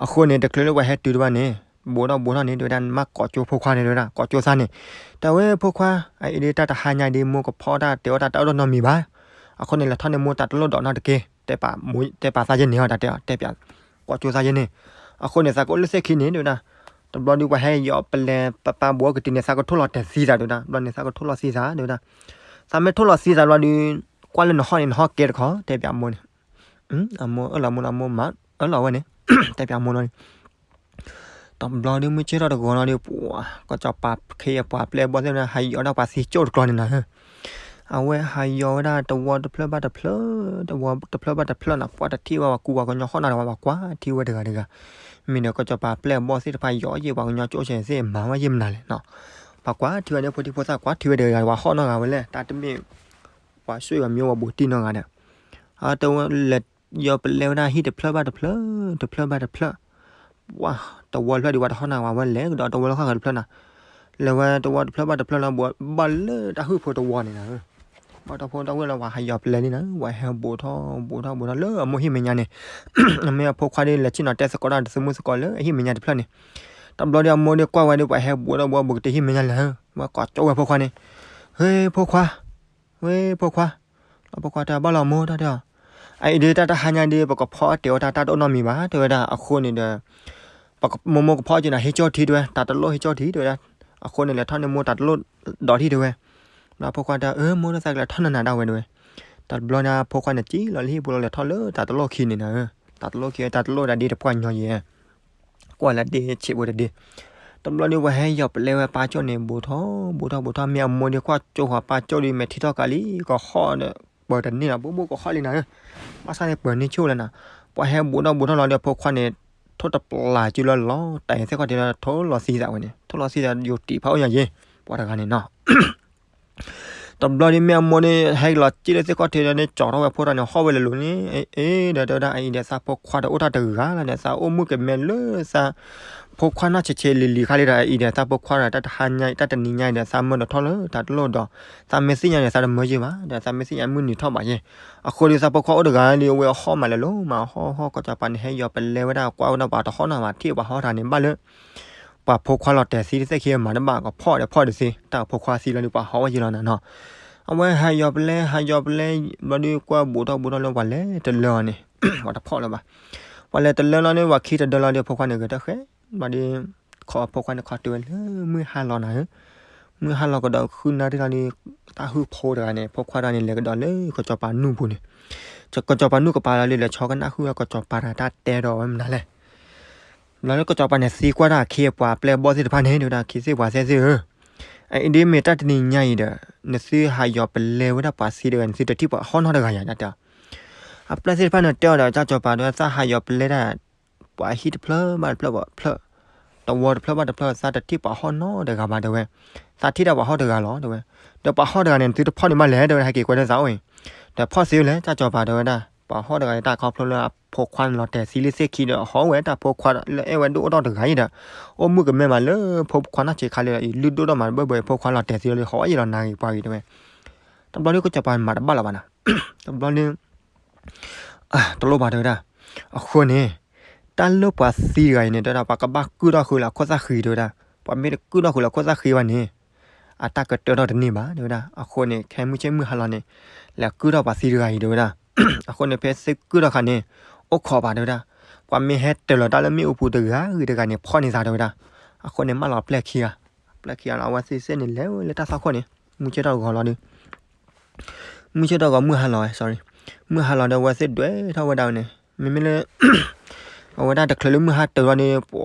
အဃိန့ၣ် တချုးလၢပှၤဟဲတုၤတဘၣ်န့ၣ် ဘူးထီၣ်ဘူးထီၣ်န့ၣ် တဲဝဲဒၣ် နမ့ၢ်ကိးကၠိဖိခွါန့ၣ် တဲဝဲဒၣ်, ကိးကၠိသးန့ၣ်, တဲဝဲ ဖိခွါ အအံၤဒီး တၢ်တဟါညါဒီး မိၢ်ကဖီတၢ်တဲအီၣ်တၢ်တၢ်အိၣ်ဒီးနီတမံၤဘၣ်. အဃိန့ၣ် လဲၤထီၣ်န့ၢ်မိၢ်တၢ်တလိၣ်ဒီးနီတက့ၢ်, တဲပာ်သးယဲန့ၣ်အီၤ တၢ်တဲအီၤ တဲပၠး ကိးကၠိသးယဲန့ၣ်. အဃိန့ၣ် သးကအိၣ်လၢသ့ၣ်ခံန့ၣ် တဲဝဲဒၣ်. တဘျီဒီး ပှၤဟဲယီၤပလဲ ပၢ်ပၢ်ဘူးကတုၤန့ၣ် သးကထိၣ်လီၤတဲာ်သံသး တဲဝဲဒၣ်. ဘျီန့ၣ် သးကထိၣ်လီၤသံသး တဲဝဲဒၣ်. သးမ့ၢ်ထိၣ်လီၤသံသးဘျီဒီး ကွၢ်လၢနဟီၣ်န့ၣ် နဟီၣ်ကဲတခီ တဲပၠးအမိၢ်န့ၣ်. အမိၢ်အၢၣ်လီၤမိၢ်လီၤ မိၢ်မၤအၢၣ်လီၤဝဲန့ၣ် တဲပၠးအမိၢ်လီၤန့ၣ်. တဘျီဒီး မုၢ်ဆ့ၣ်ထီၣ်တဂီၤလီၤဒီး ပှၤ ကီၢ်ကၠီၤပၤခ့အပှၤပျဲၢ်ဘီၣ်သ့ၣ်တဖၣ် ဟးယီၤဒၣ်ပှၤသံကၠိၣ်တကျီန့ၣ်နၤဧၢ. အဝဲဟးယီၤဝဲဒၣ်တဝီတဖျၢၣ်ဘၣ်တဖျၢၣ်, တဝီတဖျၢၣ်ဘၣ်တဖျၢၣ်နၤ, ပှၤတထံၣ်ဝဲ ပှၤကူပှၤကညီဟီၣ်နီၤတဝီ ပှၤကွၢ်ထံဝဲတဂၤတဂၤ. မ့ၢ်ဒီး ကီၢ်ကၠီၤပၤပျဲၢ်ဘီၣ်သ့ၣ်တဖၣ် ယီၤယံာ်ပှၤကညီကၠိၣ်ဆဲးသ့ၣ် မၤဝဲယံာ်မနုၤလဲၣ်နီၤ. ပှၤကွၢ်ထံဝဲန့ၣ် ဖိထံဖိသၣ်ကွၢ်ထံဝဲတဂၤတဂၤ ပှၤဟီၣ်နီတဂၤဝဲလဲၣ်, တၢ်တမ့ၢ် ပှၤဆွေပှၤမျိုး ပှၤဘူးတံၢ်နီတဂၤဒီး အတဝဲလဲၤယီၤပလဲဝဲဒၣ်ဟံၣ်တဖျၢၣ်ဘၣ်တဖျၢၣ်, တဖျၢၣ်ဘၣ်တဖျၢၣ်, ပှၤတဝီတဖျၢၣ်ဒီး ပှၤတဟီၣ်နီတဂၤဝဲလဲၣ်ကဒီး တဝီလၢဃၣ်ဃၢၤတဖျၢၣ်နၤ. လဲၤဝဲတဝီတဖျၢၣ်ဘၣ်တဖျၢၣ်လီၤ ဘၣ်လၢတၢ်ဟုၣ်ဖိတဝီန့ၣ်နၤ. ဘၣ်တၢ်ဖိတၢ်ဝဲၢ်လီၤ ပှၤဟးယီၤပလဲလံနၤ, ပှၤဟဲဘူးထီၣ်ဘူးထီၣ်ဘူးထီၣ်လၢအမိၢ်ဟံၣ်မဲာ်ညါန့ၣ်. အမ့ၢ်အဖိခွါဒီး လဲၤဆ့ၣ်နီၤတဲသကိးတၢ်ဒီး သမူသကိးလၢအဟံၣ်မဲာ်ညါတဖျၢၣ်န့ၣ်. တဘျီဒီး အမိၢ်ဒီးကွၢ်ဝဲဒီး ပှၤဟဲဘူးထီၣ်ဘူးထီၣ် ဘူးကတ့ၢ်ဟံၣ်မဲာ်ညါလဲၣ်, ဝဲကိးကၠိဝဲဖိခွါန့ၣ်, ဟ့ ဖိခွါ ဝဲဖိခွါ, လီၤဖိခွါတဲ ဘၣ်လီၤမိၢ် တၢ်တဲအီၤ, အအံၤဒီး တၢ်တဟါညါဒီး ပကဖီအီၣ်တဲာ်အီၣ်တၢ် တၢ်တအိၣ်နီတမံၤဘၣ် တဲဝဲဒၣ်. အဃိန့ၣ်ဒီး မိၢ်မိၢ်ကဖီအီၣ်က့ၤနၤ ဟ့ၣ်ကၠိထံ တဲဝဲ, တၢ်တလိၣ်ဟ့ၣ်ကၠိထံ တဲဝဲဒၣ်. အဃိန့ၣ် လဲၤထီၣ်န့ၢ်မိၢ်တၢ်တလိၣ်ဒီးထံ တဲဝဲ. ဘျီဖိခွါတဲ အၢ မိၢ်ဒီး သးကလဲၤထီၣ်နၤနၤဒၣ်ဝဲ တဲဝဲ. တဘျီန့ၣ် ဖိခွါန့ၣ် စံၣ်လီၤလၢဟံၣ်ပူၤလီၤ လဲၤထီၣ်လၢတၢ်တလိၣ်ခံန့ၣ်နၤ, တၢ်တလိၣ်ခံ တၢ်တလိၣ်ဒၣ်ဒ့တပှၢ်ညီယဲၢ် ကွၢ်လၢဒ့ဆံးဖိတဒ့. တဘျီဒီး ပှၤဟဲယီၤပလဲဝဲပၢ်ကၠိၣ်န့ၣ် ဘူးထီၣ်ဘူးထီၣ် မ့ၢ်အမိၢ်ဒီး ကွၢ်ကၠိဃီၤပၢ်ကၠိၣ်ဒီး မဲာ်ထံထီၣ်ကးလံ ကဟီၣ်ဒီး ပၢၤတန့ၢ်လီၤ ဘူးဘူးကဟီၣ်လံနၤဧၢ, ဘၣ်ဆၣ်န့ၣ် ပၢၤန့ၢ်ဆိၣ်လၢနၤ. ပှၤဟဲဘူးထီၣ်ဘူးထီၣ်လီၤဒီး ဖိခွါန့ၣ် ထိၣ်တပျၢ်စုလၢလီၤ တၢ်အံၤသ့ၣ်ခီၣ်ထံးလီၤ ထိၣ်လီၤသံသးဝဲန့ၣ် ထိၣ်လီၤသံသး ယိၤတံၢ်ဖးအိၣ်ညါယဲၢ် ပှၤတဂၤန့ၣ်နီၤ. တဘျီဒီး မ့ၢ်အမိၢ်န့ၣ် ဟဲက့ၤလီၤစံၣ်လၢသ့ၣ်ခီၣ်ထံးဒီးန့ၣ် ကၠီထီၣ်ဝဲဖိတၢ်န့ၣ် ဟီၣ်ဝဲလၢလိၤန့ၣ် အ့ ဒီးတဲဝဲဒၣ် အအံၤဒီး သးဖိခွါတအိၣ်တၢ်တဂၤလၢၤဒီး သးအိၣ်မုၣ်ကမဲလၢသး ဖိခွါနီၢ်ဆံးဆံးလံၤလံၤခါလံဒီး အအံၤဒီး သးဖိခွါဒီး တၢ်တဟါညါ တၢ်တနံၤညါအံၤဒီး သးမၢဒီးထီၣ်လၢတၢ်တလိၣ်ဒီး သးမ့ၢ်သ့ၣ်ညါန့ၣ် သးတမၢယ့ၢ်ဘၣ် ဒီးသးမ့ၢ်သ့ၣ်ညါမုၢ်နံၤထီၣ်ဘၣ်ယ့ၢ်. အဃိဒီး သးဖိခွါအိၣ်တဂၤလံ အဝဲအဟီၣ်မးလဲၤလိၤမး ဟီၣ်ဟီၣ် ကစီၤပၤန့ၣ် ဟဲယီၤပလဲဝဲဒၣ် ကွၢ်ဝဲဒၣ်ပှၤတဟီၣ်နီတဂၤဘၣ် ထံၣ်ပှၤဟီၣ်တဂၤန့ၣ် ဘၣ်လၢ ပှၤဖိခွါလီၤတဲာ်သံတသ့ၣ်ခံမးတဘၣ် ကဖီၣ်ဒီးဖီၣ်ဒီးသ့ တၢ်ဖိခွါသံလီၤဒီး ပှၤဟီၣ်ဝဲယ့ၢ်လီၤနၤနီၤ. အဝဲဟးယီၤပလဲ ဟးယီၤပလဲ ဘျီဒီးကွၢ်ဘူးထီၣ်ဘူးထီၣ်လၢပှၤလဲၤတလၢအီၤန့ၣ် ပှၤတဖီၣ်လၢၤဘၣ်. ပှၤလဲၤတလၢလီၤန့ၣ် ပှၤခံတဒၢလီၤဒီး ဖိခွါန့ၣ်ဂဲၤတၢ်ဃဲ ဘျီဒီး ခိးဖိခွါန့ၣ်ခီတုၤဝဲလၢမုၢ်ဟါလီၤနၤဧၢ. မုၢ်ဟါလီၤကဒီးဃုနၣ်ရံၣ်လီၤဒီး တၢ်ဟုၣ်ဖိတဂၤန့ၣ် ဖိခွါတဂၤန့ၣ် လဲၤကဒီးလၢကစီၤပၤနူၢ်ပူၤန့ၣ် ကစီၤပၤနူၢ်ကပၤလီၤလံ လဲၤဆီကနၣ်ဟုၣ်ဝဲကစီၤပၤတဂၤတၢ်တဲဒီးဝဲမနုၤလဲၣ်. ဘျီလၢကစီၤပၤန့ၣ်သံကွၢ်တၢ်အခ့အပှၤအပျဲၢ်အဘီၣ်သ့ၣ်တဖၣ်န့ၣ် တဲဝဲဒၣ် ခံသ့ၣ်ပှၤသ့ၣ်သ့ၣ်ဧၢ, အအံၤဒ်မ့ၢ်တၢ်တနံၤညါအံၤဒီး နသုဟးယီၤပလဲဝဲဒၣ်ပှၤသံတဂၤ နသုတထံၣ်ပှၤဟီၣ်နီတဂၤယၤ တၢ်တဲအီၤ. အပျဲၢ်သ့ၣ်တဖၣ်န့ၣ်တဲအီၤဒီး ကစီၤပၤတဲဝဲ သးဟးယီၤပလဲဒၣ် ပှၤဟံၣ်တဖျၢၣ်ဘၣ်တဖျၢၣ်ဘၣ်ဖျၢၣ်, တဝီတဖျၢၣ်ဘၣ်တဖျၢၣ် သးတထံၣ်ပှၤဟီၣ်နီတဂၤဘၣ်တဲဝဲ, သးထံၣ်ဒၣ်ပှၤဟီၣ်တဂၤလီၤတဲဝဲ, ဒီးပှၤဟီၣ်တဂၤန့ၣ် နသုတဖီၣ်န့ၢ်ဘၣ်လဲၣ်တဲဝဲဒၣ် ဟဲက့ၤကွဲးလၢသးအိၣ်အံၤ, ဒီးဖီၣ်သ့ဝဲလဲၣ် ကစီၤပၤတဲဝဲဒၣ် ပှၤဟီၣ်တဂၤအံၤ တၢ်ခီဖျိလၢအဖိခွါန့ၣ်လီၤတဲာ်သံလၢသ့ၣ်ခံဒီး ဟီၣ်ဝဲတၢ်ဖိခွါလၢအဲၣ်ဝဲဒိၣ်အိၣ်ထီၣ်တဂၤအံၤဒီး အိၣ်မုၣ်ကမဲမးလၢဖိခွါနီၢ်ဆံးခါလံဒီး အံၤလုၢ်ဒိၣ်ထီၣ်မးဘၢၣ်ဘၢၣ်အံၤ ဖိခွါလီၤတဲာ်သံလီၤဒီး ဟီၣ်ဝဲယ့ၢ်လီၤနၤဂ့ၤပှၤဂ့ၤတဲဝဲ, တဘျီဒ်ကစီၤပၤမၤတဘၣ်လၢၤဘၣ်နၤ, တဘျီဒ် တလိၣ်ဘၣ်တဲဝဲဒၣ်, အဃိန့ၣ် တၢ်လၢပှၤသံတဂၤအံၤန့ၣ် တဲဝဲဒၣ် ပှၤကဘၣ်ကုၢ်ထီၣ်ဃုာ်လၢအခိၣ်သၣ်ဃံတဲဝဲဒၣ်, ပှၤမ့ၢ်တကုၢ်ထီၣ်ဃုာ်လၢအခိၣ်သၣ်ဃံဘၣ်န့ၣ် အတၢ်ကတၢၢ်ထီၣ်တန့ၢ်ဘၣ်တဲဝဲဒၣ်, အဃိန့ၣ် ခဲမုၢ်ဆ့ၣ်မုၢ်ဟါလီၤန့ၣ် လဲၤကုၢ်ထီၣ်ပှၤသံတဂၤအံၤတဲဝဲဒၣ်, အဃိန့ၣ် ဖဲသ့ၣ်ကုၢ်ထီၣ်အခါန့ၣ် အိၣ်ခိးဘၣ်တဲဝဲဒၣ်, ပှၤမ့ၢ်ဟဲတၢၤလီၤတၢ်လၢမ့ၣ်အူပူၤတဂၤဂ့ၤတဂၤန့ၣ် ဖီၣ်န့ၢ်သးတဲဝဲဒၣ်, အဃိန့ၣ် မၢလီၤပျဲၢ်ခံဂၤ, ပျဲၢ်ခံဂၤလီၤ အဝဲသ့ၣ်စ့ၢ်န့ၣ် လဲၤဝဲလၢတၢ်သွၣ်ခိၣ်န့ၣ် မုၢ်ဆ့ၣ်ထီၣ်ဂီၤလီၤဒီး မုၢ်ဆ့ၣ်ထီၣ်ဂီၤမုၢ်ဟါလီၤဝဲ sorry, မုၢ်ဟါလီၤဒီး အဝဲသ့ၣ်ဒွဲၣ်ထီၣ်ဝဲဒၣ်ဝဲန့ၣ် မ့မ့ၢ်လၢ အဝဲဒၣ်တချုးလၢမုၢ်ဟါတၢၤလီၤန့ၣ် ပှ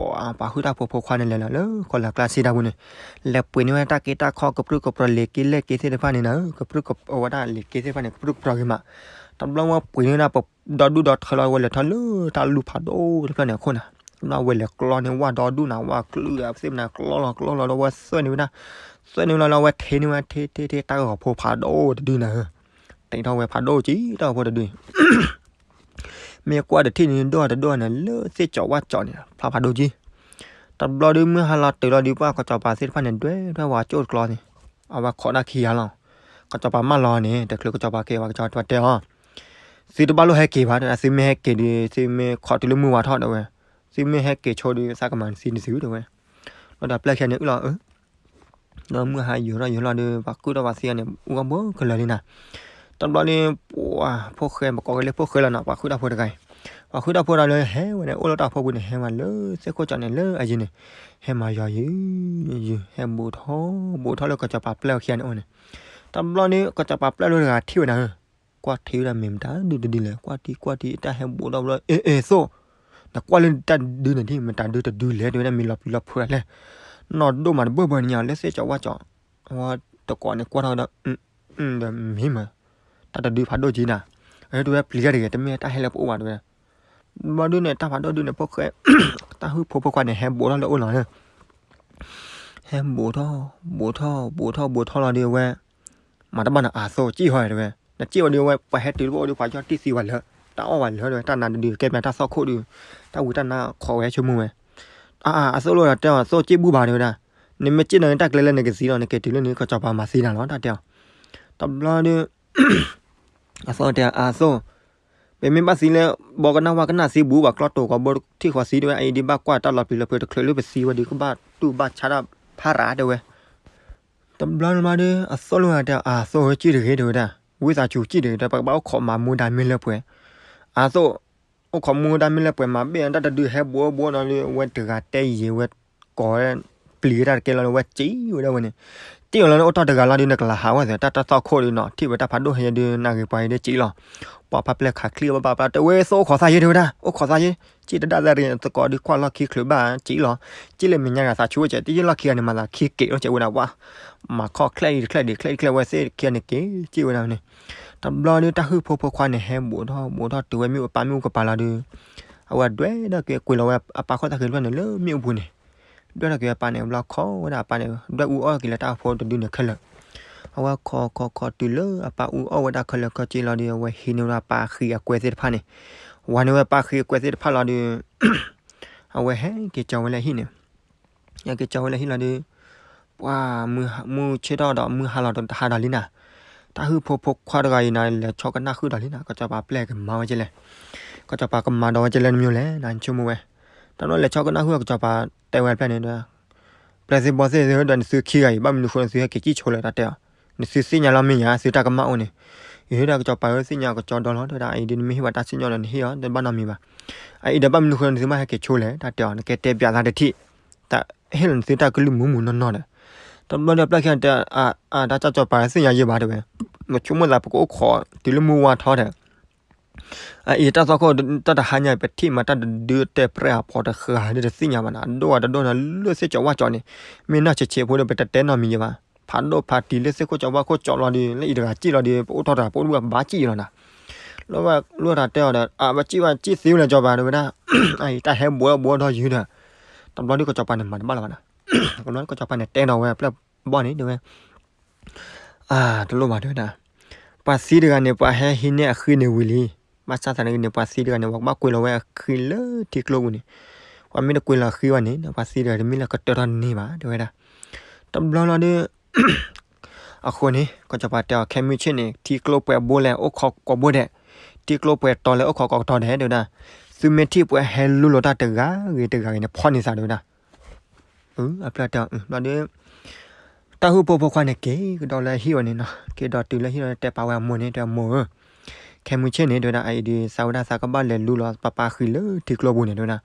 ၤဃုတၢ်ဖိဖိခွါန့ၣ်လဲၤလီၤလၢကီၢ်လၢ်ကျါစံတၢ်ပူၤန့ၣ်, လဲၤပှ့ၤန့ၢ်ဝဲတၢ်က့တၢ်ခီကပြုၢ်ကပြီၤလ့ၤက့လဲၢ်က့သ့ၣ်တဖၣ်န့ၣ်နၤ, ကပြုၢ်အဝဲဒၣ်လ့ၤက့သ့ၣ်တဖၣ်န့ၣ် ကပြုၢ်ကပြီၤဂ့ၤမး, တဘျီဝဲပှ့ၤန့ၢ်ဝဲဒၣ်ဒီဒူၣ်ဒီထၢလီၤ ဝဲလဲၤထီၣ်လၢတၢ်လူၢ်ဖးဒိၣ်တဖျၢၣ်န့ၣ်အခိၣ်နၤ, တဘျီဝဲလဲၤကျီန့ၢ်ဝၣ်ဒီဒူၣ်နၤ ဝၣ်ကလုၢ်သ့ၣ်မနၤကျီလီၤကျီလီၤဒီးဝဲသွဲၣ်န့ၢ်ဝဲဒၣ်, သွဲၣ်န့ၢ်ဝဲလီၤလီၤဝဲထ့န့ၢ်ဝဲထ့ထ့ထ့တၢ်ဂီၤဖိဖးဒိၣ်တဒုနၤဧၢ, တ့ထီၣ်ဝဲဖးဒိၣ်ကံ တၢ်ဂီၤဖိတဒု မ့ၢ်ကွၢ်တထံၣ်န့ၣ်ဒိၣ်တဒိၣ်န့ၣ် လၢသ့ၣ်ကၠီၤဝၣ်ကၠီၤန့ၣ် ဖျါဖးဒိၣ်ကံ, တဘျီဒုးမုၢ်ဟါလီၤတုၤလီၤဒုး ပှၢ်ကစီၤပၤသ့ၣ်တဖၣ်န့ၣ် ဒွဲၣ်ဒွဲၣ်ဝဲကၠိၣ်တကျီန့ၣ်, အဝဲခိးတၢ်ခံဂၤလီၤ, ကစီၤပၤမၢလီၤန့ၣ် တချုးကစီၤပၤက့ၤဝဲ ကစီၤပၤတဲအီၤ, သုတဘၣ်လိၣ်ဟဲက့ၤဘၣ်တဲဝဲဒၣ်, သုမ့ၢ်ဟဲက့ၤဒီး သုမ့ၢ်ခိးတုၤလၢမုၢ်ဝါထီၣ်တဲဝဲ, သုမ့ၢ်ဟဲက့ၤဆိဒီး သးကမၤနသံနသုတဲဝဲ, ဒီးပျဲၢ်ခံဂၤန့ၣ်အၢၣ်လီၤအၢ ဒီးမုၢ်ဟါယိာ်ထီၣ်ယိာ်လီၤဒီး ပှၤကုၢ်ထီၣ်ပှၤသံဂၤန့ၣ် အူအီၣ်ဘၣ်ခဲလၢာ်လံနၤ, တဘျီန့ၣ် ပှၤဖိၣ်ဃဲ ပကိးက့ၤလၢဖိၣ်ဃဲလီၤနီၤ ပှၤဃုတၢ်ဖိတဂၤအံၤ, ပှၤဃုတၢ်ဖိတဂၤလၢဟဲဝဲန့ၣ် အိၣ်လၢတၢ်ဖိပူၤန့ၣ် ဟဲဝဲလၢသ့ၣ်ခိၣ်ကၠီၤန့ၣ် လၢအယံၤန့ၣ်, ဟဲမၤယီၤယုၤ ယုၤ ဟဲဘူးထီၣ် ဘူးထီၣ်လၢကစီၤပၤပျဲၢ်ခံဂၤန့ၣ်အိၣ်န့ၣ်, တဘျီန့ၣ် ကစီၤပၤပျဲၢ်လၢတဂၤထံၣ်ဝဲနၤဧၢ, ကွၢ်ထံဝဲဒၣ်မ့ၢ်မတၤဒုတဒုလဲၣ် ကွၢ်ထံကွၢ်ထံ တၢ်ဟဲဘူးထီၣ်ဘျီ အ့ၣ်အ့ၣ်သိၣ်, နကွၢ်လၢတၢ်ဒုန့ၣ်ဒ် မတၤဒုတဒုလဲၣ် တဲဝဲဒၣ်မ့ၢ်လီၤပျံၤလီၤဖုးလဲၣ်, နီၢ်ဒိၣ်မးတဘၢၣ်ဘၢၣ်န့ၣ်ညါလၢသ့ၣ်ကၠီၤဝၣ်ကၠီၤ, အဝဲတကိးန့ၣ်ကွၢ်ထီၣ်ဒီး ဒီးမ့ၢ်မး, တၢ်တဒုဖးဒိၣ်ကံနၤ, အတဲဝဲပျံၤတၢ်တဂ့ၤ တမ့ၢ်တၢ်ဟဲလၢပအိၣ်ဘၣ်တဲဝဲဒၣ်, ဘျီဒုန့ၣ် တၢ်ဖးဒိၣ်ဒုန့ၣ် ဖိၣ်ဃဲ တၢ်ဟုၣ်ဖိဖိခွါန့ၣ် ဟဲဘူးထီၣ်လၢအိၣ်လီၤ ဟဲဘူးထီၣ် ဘူးထီၣ် ဘူးထီၣ် ဘူးထီၣ်လီၤဒီးအဝဲ မၤတဘၣ်နအါသိၣ် စံၣ်ဟီတဲဝဲ, နစံၣ်ဝဲဒီးအဝဲ ပှၤဟဲတုၤလၢပအိၣ်ဒီး ပှၤကၠီၣ်တံၢ်သံဝဲလၢ တၢ်အီၣ်ဝဲလၢတဲဝဲ တၢ်နါတဒုကဲပျးတၢ်သီၣ်ခိၣ်ဒု, တၢ်ဝံတၢ်နါခိးဝဲဆိကမိၣ်ဝဲ, အါအါ အသိၣ်လိာ်ဒီးတဲအီၤ သိၣ်စံၣ်ဘူၣ်ဘၣ်တဲဝဲဒၣ်, နမ့ၢ်စံၣ်နၤန့ၣ် တၢ်ကျဲလၢနကသံလီၤ နက့ၤတုၤလၢန့ၣ် ကစီၤပၤမၤသံနၤလီၤ တၢ်တဲအီၤ, တဘျီဒီး အသိၣ်တဲအါသိၣ် ပမ့ၢ်ဘၣ်သံလၢ ဘီကနၣ်ဝၣ်ကနၣ်သံဘူး ပှၤကျီတိၤကီဘိထံၣ်ဃီသံတဲဝဲ အအံၤဒ်ဘၣ်ကွၢ်တၢ်လီၤပျံၤလီၤဖုး တချုးလၢပသံဝဲဒီး ကဘၣ်တူၢ်ဘၣ်ဆါတၢ်ဖးရၤတဲဝဲ, တဘျီန့ၣ်မးဒီး အသိၣ်လိာ်တဲအါသိၣ်ဧၢ စံၣ်တဂ့ၤတဲဝဲဒၣ်, ဝံသးစူၤစံၣ်တဂ့ၤဒီး ပကဘၣ်အိၣ်ခိးမၤမူဒါမ့ၢ်လၢပှဲၤ, အါသိၣ် အိၣ်ခိးမူဒါမ့ၢ်လၢပှဲၤမၤဘ့ၣ်အတၢ်တဒုဟဲဘူးအိၣ်ဘူးနီၤဒီး အဝဲတဂၤတဲယံာ်ဝဲ ကိးဝဲ ပျံၤဝဲတၢ်တကဲလီၤဒီး အဝဲစံၣ်ဝဲဒၣ်ဝဲန့ၣ်, တ့ၢ်အီၤလီၤန့ၣ်အိၣ်တီၢ်တဂၤလီၤဒီး နကလၤဟးဝဲသ့ၣ် တၢ်တၢ်သီၣ်ခိၣ်ဒီးနီၤ ထံၣ်ဝဲတၢ်ဖးဒိၣ်ဟဲယဲဒုး နၢ်ဂ့ၤပှၤအံၤဒီးစံၣ်လီၤ, ပှၤဖးပျဲၢ်ခးချံဘၣ်ဘၣ်ဘၣ်တဲဝဲ သိၣ်အိၣ်ခိးသးယဲတဲဝဲဒၣ် အိၣ်ခိးသးယဲ, စံၣ်တဒၣ်သၣ်ရ့ၣ် သကိးဒုးကွၢ်လီၢ်ခံချုးဘၣ်စံၣ်လီၤ, စံၣ်လၢမဲာ်ညါဂၤသးဆူဝဲကဲး တယံာ်လီၢ်ခံဂၤန့ၣ် မၤသးခံကဲးလီၤကဲးဝဲဒၣ်ဝဲ, မၤခီၣ်ချဲၣ်အံၤတချဲၣ်ဒံး ချဲၣ်တချဲၣ်ဝဲသ့ၣ်ခံဂၤန့ၣ်က့ၤ စံၣ်ဝဲဒၣ်န့ၣ်, တဘျီဒီးတၢ်ဟုၣ်ဖိဖိခွါန့ၣ် ဟဲဘူးထီၣ် ဘူးထီၣ်တုၤဝဲမ့ၣ်အူပၢ်မ့ၣ်အူကပၤလီၤဒီး အဝဲဒွဲၣ်ထီၣ်က့ၤကွံာ်လီၤဝဲအပၢ်ခိၣ်သၣ်ဃံတဖျၢၣ်န့ၣ်လၢမ့ၣ်အူပူၤန့ၣ်, ဒွဲၣ်ထီၣ်က့ၤအပၢ်န့ၣ် ဘျီခီဝဲဒၣ်အပၢ်န့ၣ် ဒွဲၣ်အူအီၣ်က့ၤလၢတၢ်ဖိတဒုန့ၣ်ခဲလၢာ်, အဝဲခီခီခီတုၤလၢအပၢ်အူအီၣ်ဝဲဒၣ်ခဲလၢာ်ခဲဆ့လီၤဒီး အဝဲဟံးန့ၢ်ဝဲဒၣ်အပၢ်ဃံအကွဲသ့ၣ်တဖၣ်န့ၣ်, ဝၤန့ၢ်ဝဲပၢ်ဃံအကွဲသ့ၣ်တဖၣ်လီၤဒီး အဝဲဟဲက့ၤကၠီၤဝဲလၢဟံၣ်န့ၣ် ညါက့ၤကၠီဝဲလၢဟံၣ်လီၤဒီး ပှၤမုၢ်ဆ့ၣ်ထီၣ်ဒီးမုၢ်ဟါလီၤဒီးတဟါဒီးလံနၤ, တၢ်ဟုၣ်ဖိဖိခွါတဂၤအံၤနၤ လဲၤဆီကနၣ်ဟုၣ်ဒီးလံနၤ, ကစီၤပၤပျဲၢ်ကမၤဝဲကလဲၣ်, ကစီၤပၤကမၤဒီးဝဲကလဲၣ်နမ့ၢ်လဲၣ် နဆိကမိၣ်ဝဲ, တၢ်နီၣ်လဲၤဆီကနၣ်ဟုၣ် ကစီၤပၤတဲဝဲပျဲၢ်န့ၣ်ဒီး ပျဲၢ်သ့ၣ်ဘီသ့ၣ်သ့ၣ်ဒီး နသုခံဂၤအံၤ ဘၣ်မနုၤဃိနသုဟဲက့ၤစံၣ်ဆိလဲၣ် တၢ်တဲအီၤ, နသုသ့ၣ်ညါလီၤမ့ၢ်ဧါ သုတၢ်ကမၣ်အိၣ်န့ၣ်, ယဟ့ၣ်ဒၣ်ကစီၤပၤဧၢ သ့ၣ်ညါကစီၤဒီလီၤ တဲဝဲဒၣ် အအံၤဒုးနမ့ၢ်ဟ့ၣ်ဘၣ်တၢ်စံၣ်ညီၣ်ဒီးနဟ့ၣ်အီၤ တဘၣ်နီတမံၤဘၣ်, အအံၤဒီးဘၣ်မနုၤဃိနသုမ့ၢ်ဟဲက့ၤဆိလဲၣ် တၢ်တဲအီၤ နကဲတဲပၠးသးတထံၣ်, တၢ်ဟ့ၣ်လီၤနသုတၢ်ကလုၢ်မုာ်မုာ်နီၢ်နီၢ်ဒီး, တဘျီဒီးပျဲၢ်ခံဂၤတဲ တၢ်ကစီၤပၤသ့ၣ်ညါယဲဘၣ်တဲဝဲ, နဆိကမိၣ်သးပကအိၣ်ခိးတုၤလၢမုၢ်ဝါထီဒီး အအံၤတၢ်သီခိၣ်တၢ်တဟါညါ ပထံၣ်မးတၢ်တဒုတဲပြဲၢ်အဖီတဃာ်ဒီးတသ့ၣ်ညါဘၣ်နၤ, အဒိၣ်အတဒိၣ်န့ၣ် လၢသ့ၣ်ကၠီဝၣ်ကၠီန့ၣ် မ့ၢ်နီၢ်ဆံးဆံးဖိဒီး ပတတဲနီတမံၤယဲဘၣ်, ဖးဒိၣ်ဖးတံၤလၢသ့ၣ်ခိၣ်ကၠီဝၣ်ခိၣ်ကၠီလီၤဒီး လၢအံၤတဂၤစံၣ်လီၤဒီး ပအိၣ်ထီၣ်တဂၤ ပအိၣ်တဘၣ်ဘၣ်စံၣ်လီၤနၤ, လၢတၢ်တဲအီၤဒီး အဝဲစံၣ်ဝဲစံၣ်သ့ဝဲလၢကစီၤပၤတဲဝဲဒၣ်, အအံၤတၢ်ဟဲဘှီဘှီထီၣ်ယုၤဒီး, တဘျီဒီးကစီၤပၤန့ၣ်မၤတဘၣ်လၢၤဘၣ်နၤ, တဘျီဒီးကစီၤပၤန့ၣ်တဲဒီးဝဲပျဲၢ်ဘီန့ၣ်တဲဝဲ အါ တလိၣ်ဘၣ်တဲဝဲဒၣ်, ပှၤသံတဂၤန့ၣ် ပှၤဟဲဟံးန့ၢ်အဃံန့ၣ်ဝံၤလံ, ဘၣ်ဆၣ်သနာ်က့န့ၣ် ပှၤသံတဂၤန့ၣ် ပှၤကဘၣ်ကွံာ်လီၤဝဲအဃံလၢထံကျိပူၤန့ၣ်, ပှၤမ့ၢ်တကွံာ်လီၤအဃံဘၣ်န့ၣ် ပှၤသံတဂၤတမ့ၢ်လၢကတၢၢ်ထီၣ်န့ၢ်ဘၣ်တဲဝဲဒၣ်, တဘျီလီၤဒီး အဃိန့ၣ် ကစီၤပၤတဲအီၤ ခဲမုၢ်ဆ့ၣ်န့ၣ် ထံကျိပှဲၤဘိလဲၣ် အိၣ်ခိးကိးဘိဒဲး, ထံကျိပှဲၤတီၤလဲၣ် အိၣ်ခိးကိးကတီၤဒဲးတဲဝဲဒၣ်, သုမ့ၢ်ထံၣ်ပှၤဟဲလူလီၤတၢ်တဂၤဂ့ၤတဂၤဂ့ၤန့ၣ် ဖီၣ်န့ၢ်သးတဲဝဲဒၣ် အပျဲၢ်တဲအီၤ ဘျီဒီး တၢ်ဟုၣ်ဖိဖိခွါန့ၣ် က့ၤကဒီးလၢဟံၣ်ဝဲန့ၣ်နီၤ, က့ၤဒီးတုၤလၢဟံၣ်လီၤ တဲပာ်ဝဲအမိၢ်န့ၣ် တဲအမိၢ်ဧၢ, ခဲမုၢ်ဆ့ၣ်န့ၣ် တဲဝဲဒၣ် အအံၤဒုး သးဝဲဒၣ်သးကဘၣ်လဲၤလူလီၤပၢ်ပၢ်ဃံလၢထံကျိပူၤန့ၣ် တဲဝဲဒၣ်,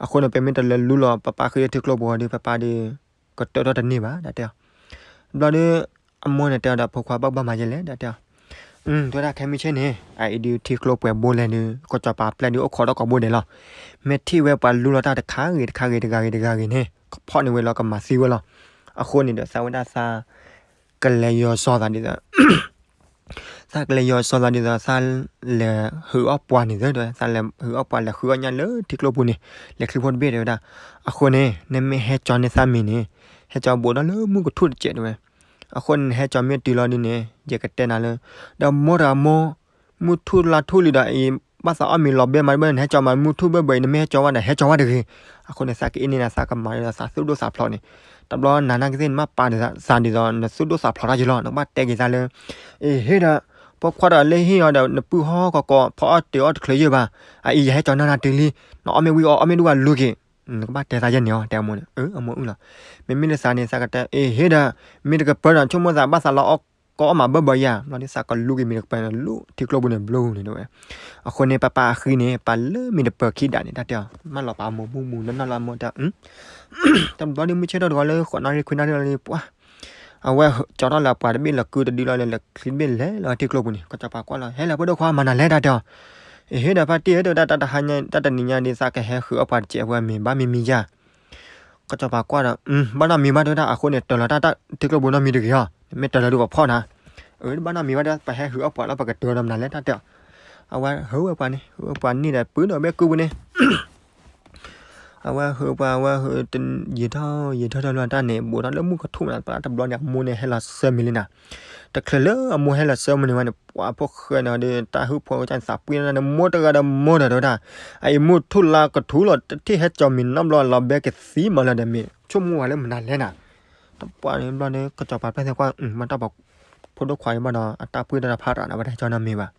အဃိန့ၣ် ပမ့ၢ်တလဲၤလူလီၤပၢ်ပၢ်ဃံလၢထံကျိပူၤဒီး ပၢ်ပၢ်ဒီး ကတၢၢ်ထီၣ်တန့ၢ်ဘၣ် တၢ်တဲအီၤ, ဘျီဒီး အမိၢ်န့ၣ်တဲအီၤဒီး ဖိခွါဘၣ်ကဘၣ်မၤယဲလဲၣ် တၢ်တဲအီၤ, တဲဝဲဒၣ် ခဲမုၢ်ဆ့ၣ်န့ၣ် အအံၤဒုးထံကျိပှဲၤဘိလဲၣ်ဒုး ကစီၤပၤပျဲၢ်ဒုးအိၣ်ခိးထီၣ်ကိးဘိဒဲးလီၤ, မ့ၢ်ထံၣ်ဝဲပှၤလူလီၤတၢ်တခါဂ့ၤတခါဂ့ၤတဂၤဂ့ၤတဂၤဂ့ၤန့ၣ် ကဖီၣ်န့ၢ်ဝဲလီၤ ကမၤသံဝဲလီၤ, အဃိန့ၣ်ဒီး သးဝဲဒၣ်သး ကလဲၤယီၤစီၤသးဒ်သိး သးကလဲၤယီၤစီၤသးဒ်သိး သးလဲၤဟုးအီၣ်ပှၤန့ၣ်သၢတဲဝဲ, သးလဲၤဟုးအီၣ်ပှၤလဲၤဃုအီၣ်ညၣ်လၢထံကျိပူၤန့ၣ်, လဲၤချံဖိတဘ့ၣ်တဲဝဲဒၣ်, အဃိန့ၣ် နမ့ၢ်ဟဲကၠီန့ၢ်သးမ့ၤန့ၣ်, ဟဲကၠီဘူးဒီးလၢမုၢ်ကထူၣ်တစဲးတဲဝဲ, အဃိန့ၣ် နဟဲကၠီမ့ၢ်တုၤလီၤဒ်န့ၣ် ယကတဲနၤလၢ, ဒီးမိၢ်တဂၤမိၢ်, မုၢ်ထူၣ်လါထူၣ်လံဒီးအံၤ ဘၣ်သးအီၣ်မ့ၤလီၤဘဲမးဘၣ် နဟဲကၠီမးမုၢ်ထူၣ်ဘၢဘၢအံၤ နမ့ၢ်ဟဲကၠီဝဲဒီး ဟဲကၠီဝဲတဂ့ၤ, အဃိန့ၣ် သးကအ့န့ၢ်နၤ သးကမၤဒီးသးသူၣ်ဒိၣ်သးဖျိးန့ၣ်, တဘျီနၤနာ်က့သ့ၣ် နဘၣ်ပာ်သးဒ်သိး နသူၣ်ဒိၣ်သးဖျိးတၢ်ယလီၤ, နကဘၣ်တဲက့ၤသးလၢ အ့ ဟ့ၣ်ဒီး ဖိခွါတဂၤလၢဟ့ၣ်အီၤဒီး နပုၢ်ဟီၣ်ဟီၣ်ကီးကီး ဖီအီၣ်တ့ၤအီၣ်တချုးယဲၢ်ဘၣ်, အအံၤ ယဟဲကၠီနၤနၤတုၤလံ, နအီၣ်မ့ၢ်ဝံၤအီၣ် အီၣ်မ့ၢ်ဒူၣ်ဝဲလူၤက့ၤ, နကဘၣ်တဲသးယဲၢ်န့ၣ်အီၤ တဲအမိၢ်န့ၣ်, အမိၢ်အုၣ်လီၤ, မ့မ့ၢ်လၢသးန့ၣ် သးကတဲ အ့ ဟ့ၣ်ဒီး မ့ၢ်တကပၢၤဒီး ဆိကမိၣ်သးဘၣ်သးလီၤအီၣ် ကအီၣ်မးဘၢဘၢယၤ, ဘျီဒ်သးကလူက့ၤမ့ၢ်တကပၢၤန့ၣ် လူထံကျိပူၤန့ၣ်ဘျီန့ၣ်တဲဝဲ, အဃိန့ၣ် ပၢ်ပၢ်အဃံန့ၣ် ပာ်လၢမ့ၢ်တပၢၤခံဒးန့ၣ် တၢ်တဲအီၤ, မၢလီၤပာ်အမိၢ်မူမူနီၢ်နီၢ်လၢအမိၢ်တဲ တဘျီဒုးမုၢ်ဆ့ၣ်ထီၣ်တဂီၤလၢဃိးနၣ်ရံၣ်ခွံနၣ်ရံၣ်လီၤလံ ပှၤ အဝဲကၠီထီၣ်လၢအပှၤတဘ့ၣ်လီၤကုတဒုလီၤလၢချံတဘ့ၣ်လဲၤလီၤထံကျိပူၤန့ၣ် ကစီၤပၤကွၢ်လီၤ ဟဲလၢဖိဒိၣ်ခွါမၤနၤလဲၣ်တၢ်တဲအီၤ, အ့ ဟ့ၣ်ဒီးဖါတံၢ်ဧၢ တဲဝဲဒၣ် တၢ်တဟါညါ တၢ်တနံၤညါဒ်သးကဟဲဃုအီၣ်ပှၤတစဲးဖိမ့ၤဘၣ်မံၤမံၤယၤ ကစီၤပၤကွၢ်ဒီး ဘၣ်နီတမံၤဘၣ်တဲဝဲဒၣ် အဃိန့ၣ် တၢၤလီၤတၢ်ထံကျိပူၤနီတမံၤတဂ့ၤအီၤ, မ့ၢ်တၢၤလီၤဒုးပဖီၣ်နၤ, အၢ ဘၣ်နီတမံၤဘၣ်တဲ ပဟဲဃုအီၣ်ပှၤလီၤ ပကတၢၤဒီးမနုၤလဲၣ်တၢ်တဲအီၤ, အဝဲဟုပှၤန့ၣ် ဟုပှၤန့ၣ်ဒီး ပုၢ်ဒီးဘဲကုပူၤန့ၣ် အဝဲဟုပှၤ အဝဲဟု ယံာ်ထီၣ်ယံာ်ထီၣ်ထီၣ်လၢတၢ်န့ၣ် ဘူးထီၣ်လၢမုၢ်ကထူၣ်မး တဘျီန့ၣ် အမိၢ်န့ၣ်ဟဲလီၤဆၢမ့ၤလံနၤ, တချုးလၢအမိၢ်ဟဲလီၤဆၢမ့ၤန့ၣ်ဝဲန့ၣ် ပှၤဖိၣ်ဃဲန့ၣ်ဒီး တၢ်ဟုၣ်ဖိကစၢ်န့ၣ် သးပှ့ၤန့ၣ် မိၢ်တဂၤဒီးမိၢ်ဒီးတဲဝဲဒၣ်, အအံၤမုၢ်ထူၣ်လါကထူလီၤ တထံၣ်ဟဲကၠီမ့ၤနီတဘျီ လီၤဘဲကသံမးလၢဒီးမ့ၢ် ဆိကမိၣ်ဝဲလၢမနုၤလဲၣ်နၤ, တပှၢ်န့ၣ်ဘျီန့ၣ် ကစီၤပၤပျဲၢ်သ့ၣ်ကွၢ် မ့ၢ်တၢ်ပှၤ ဖိဒိၣ်ခွါအံၤဘၣ်ဒီး အတၢ်ပှ့ၤတၢ်ဖးတၢ်န့ၣ် ဝဲတဟဲကၠီနီတမံၤဘၣ်,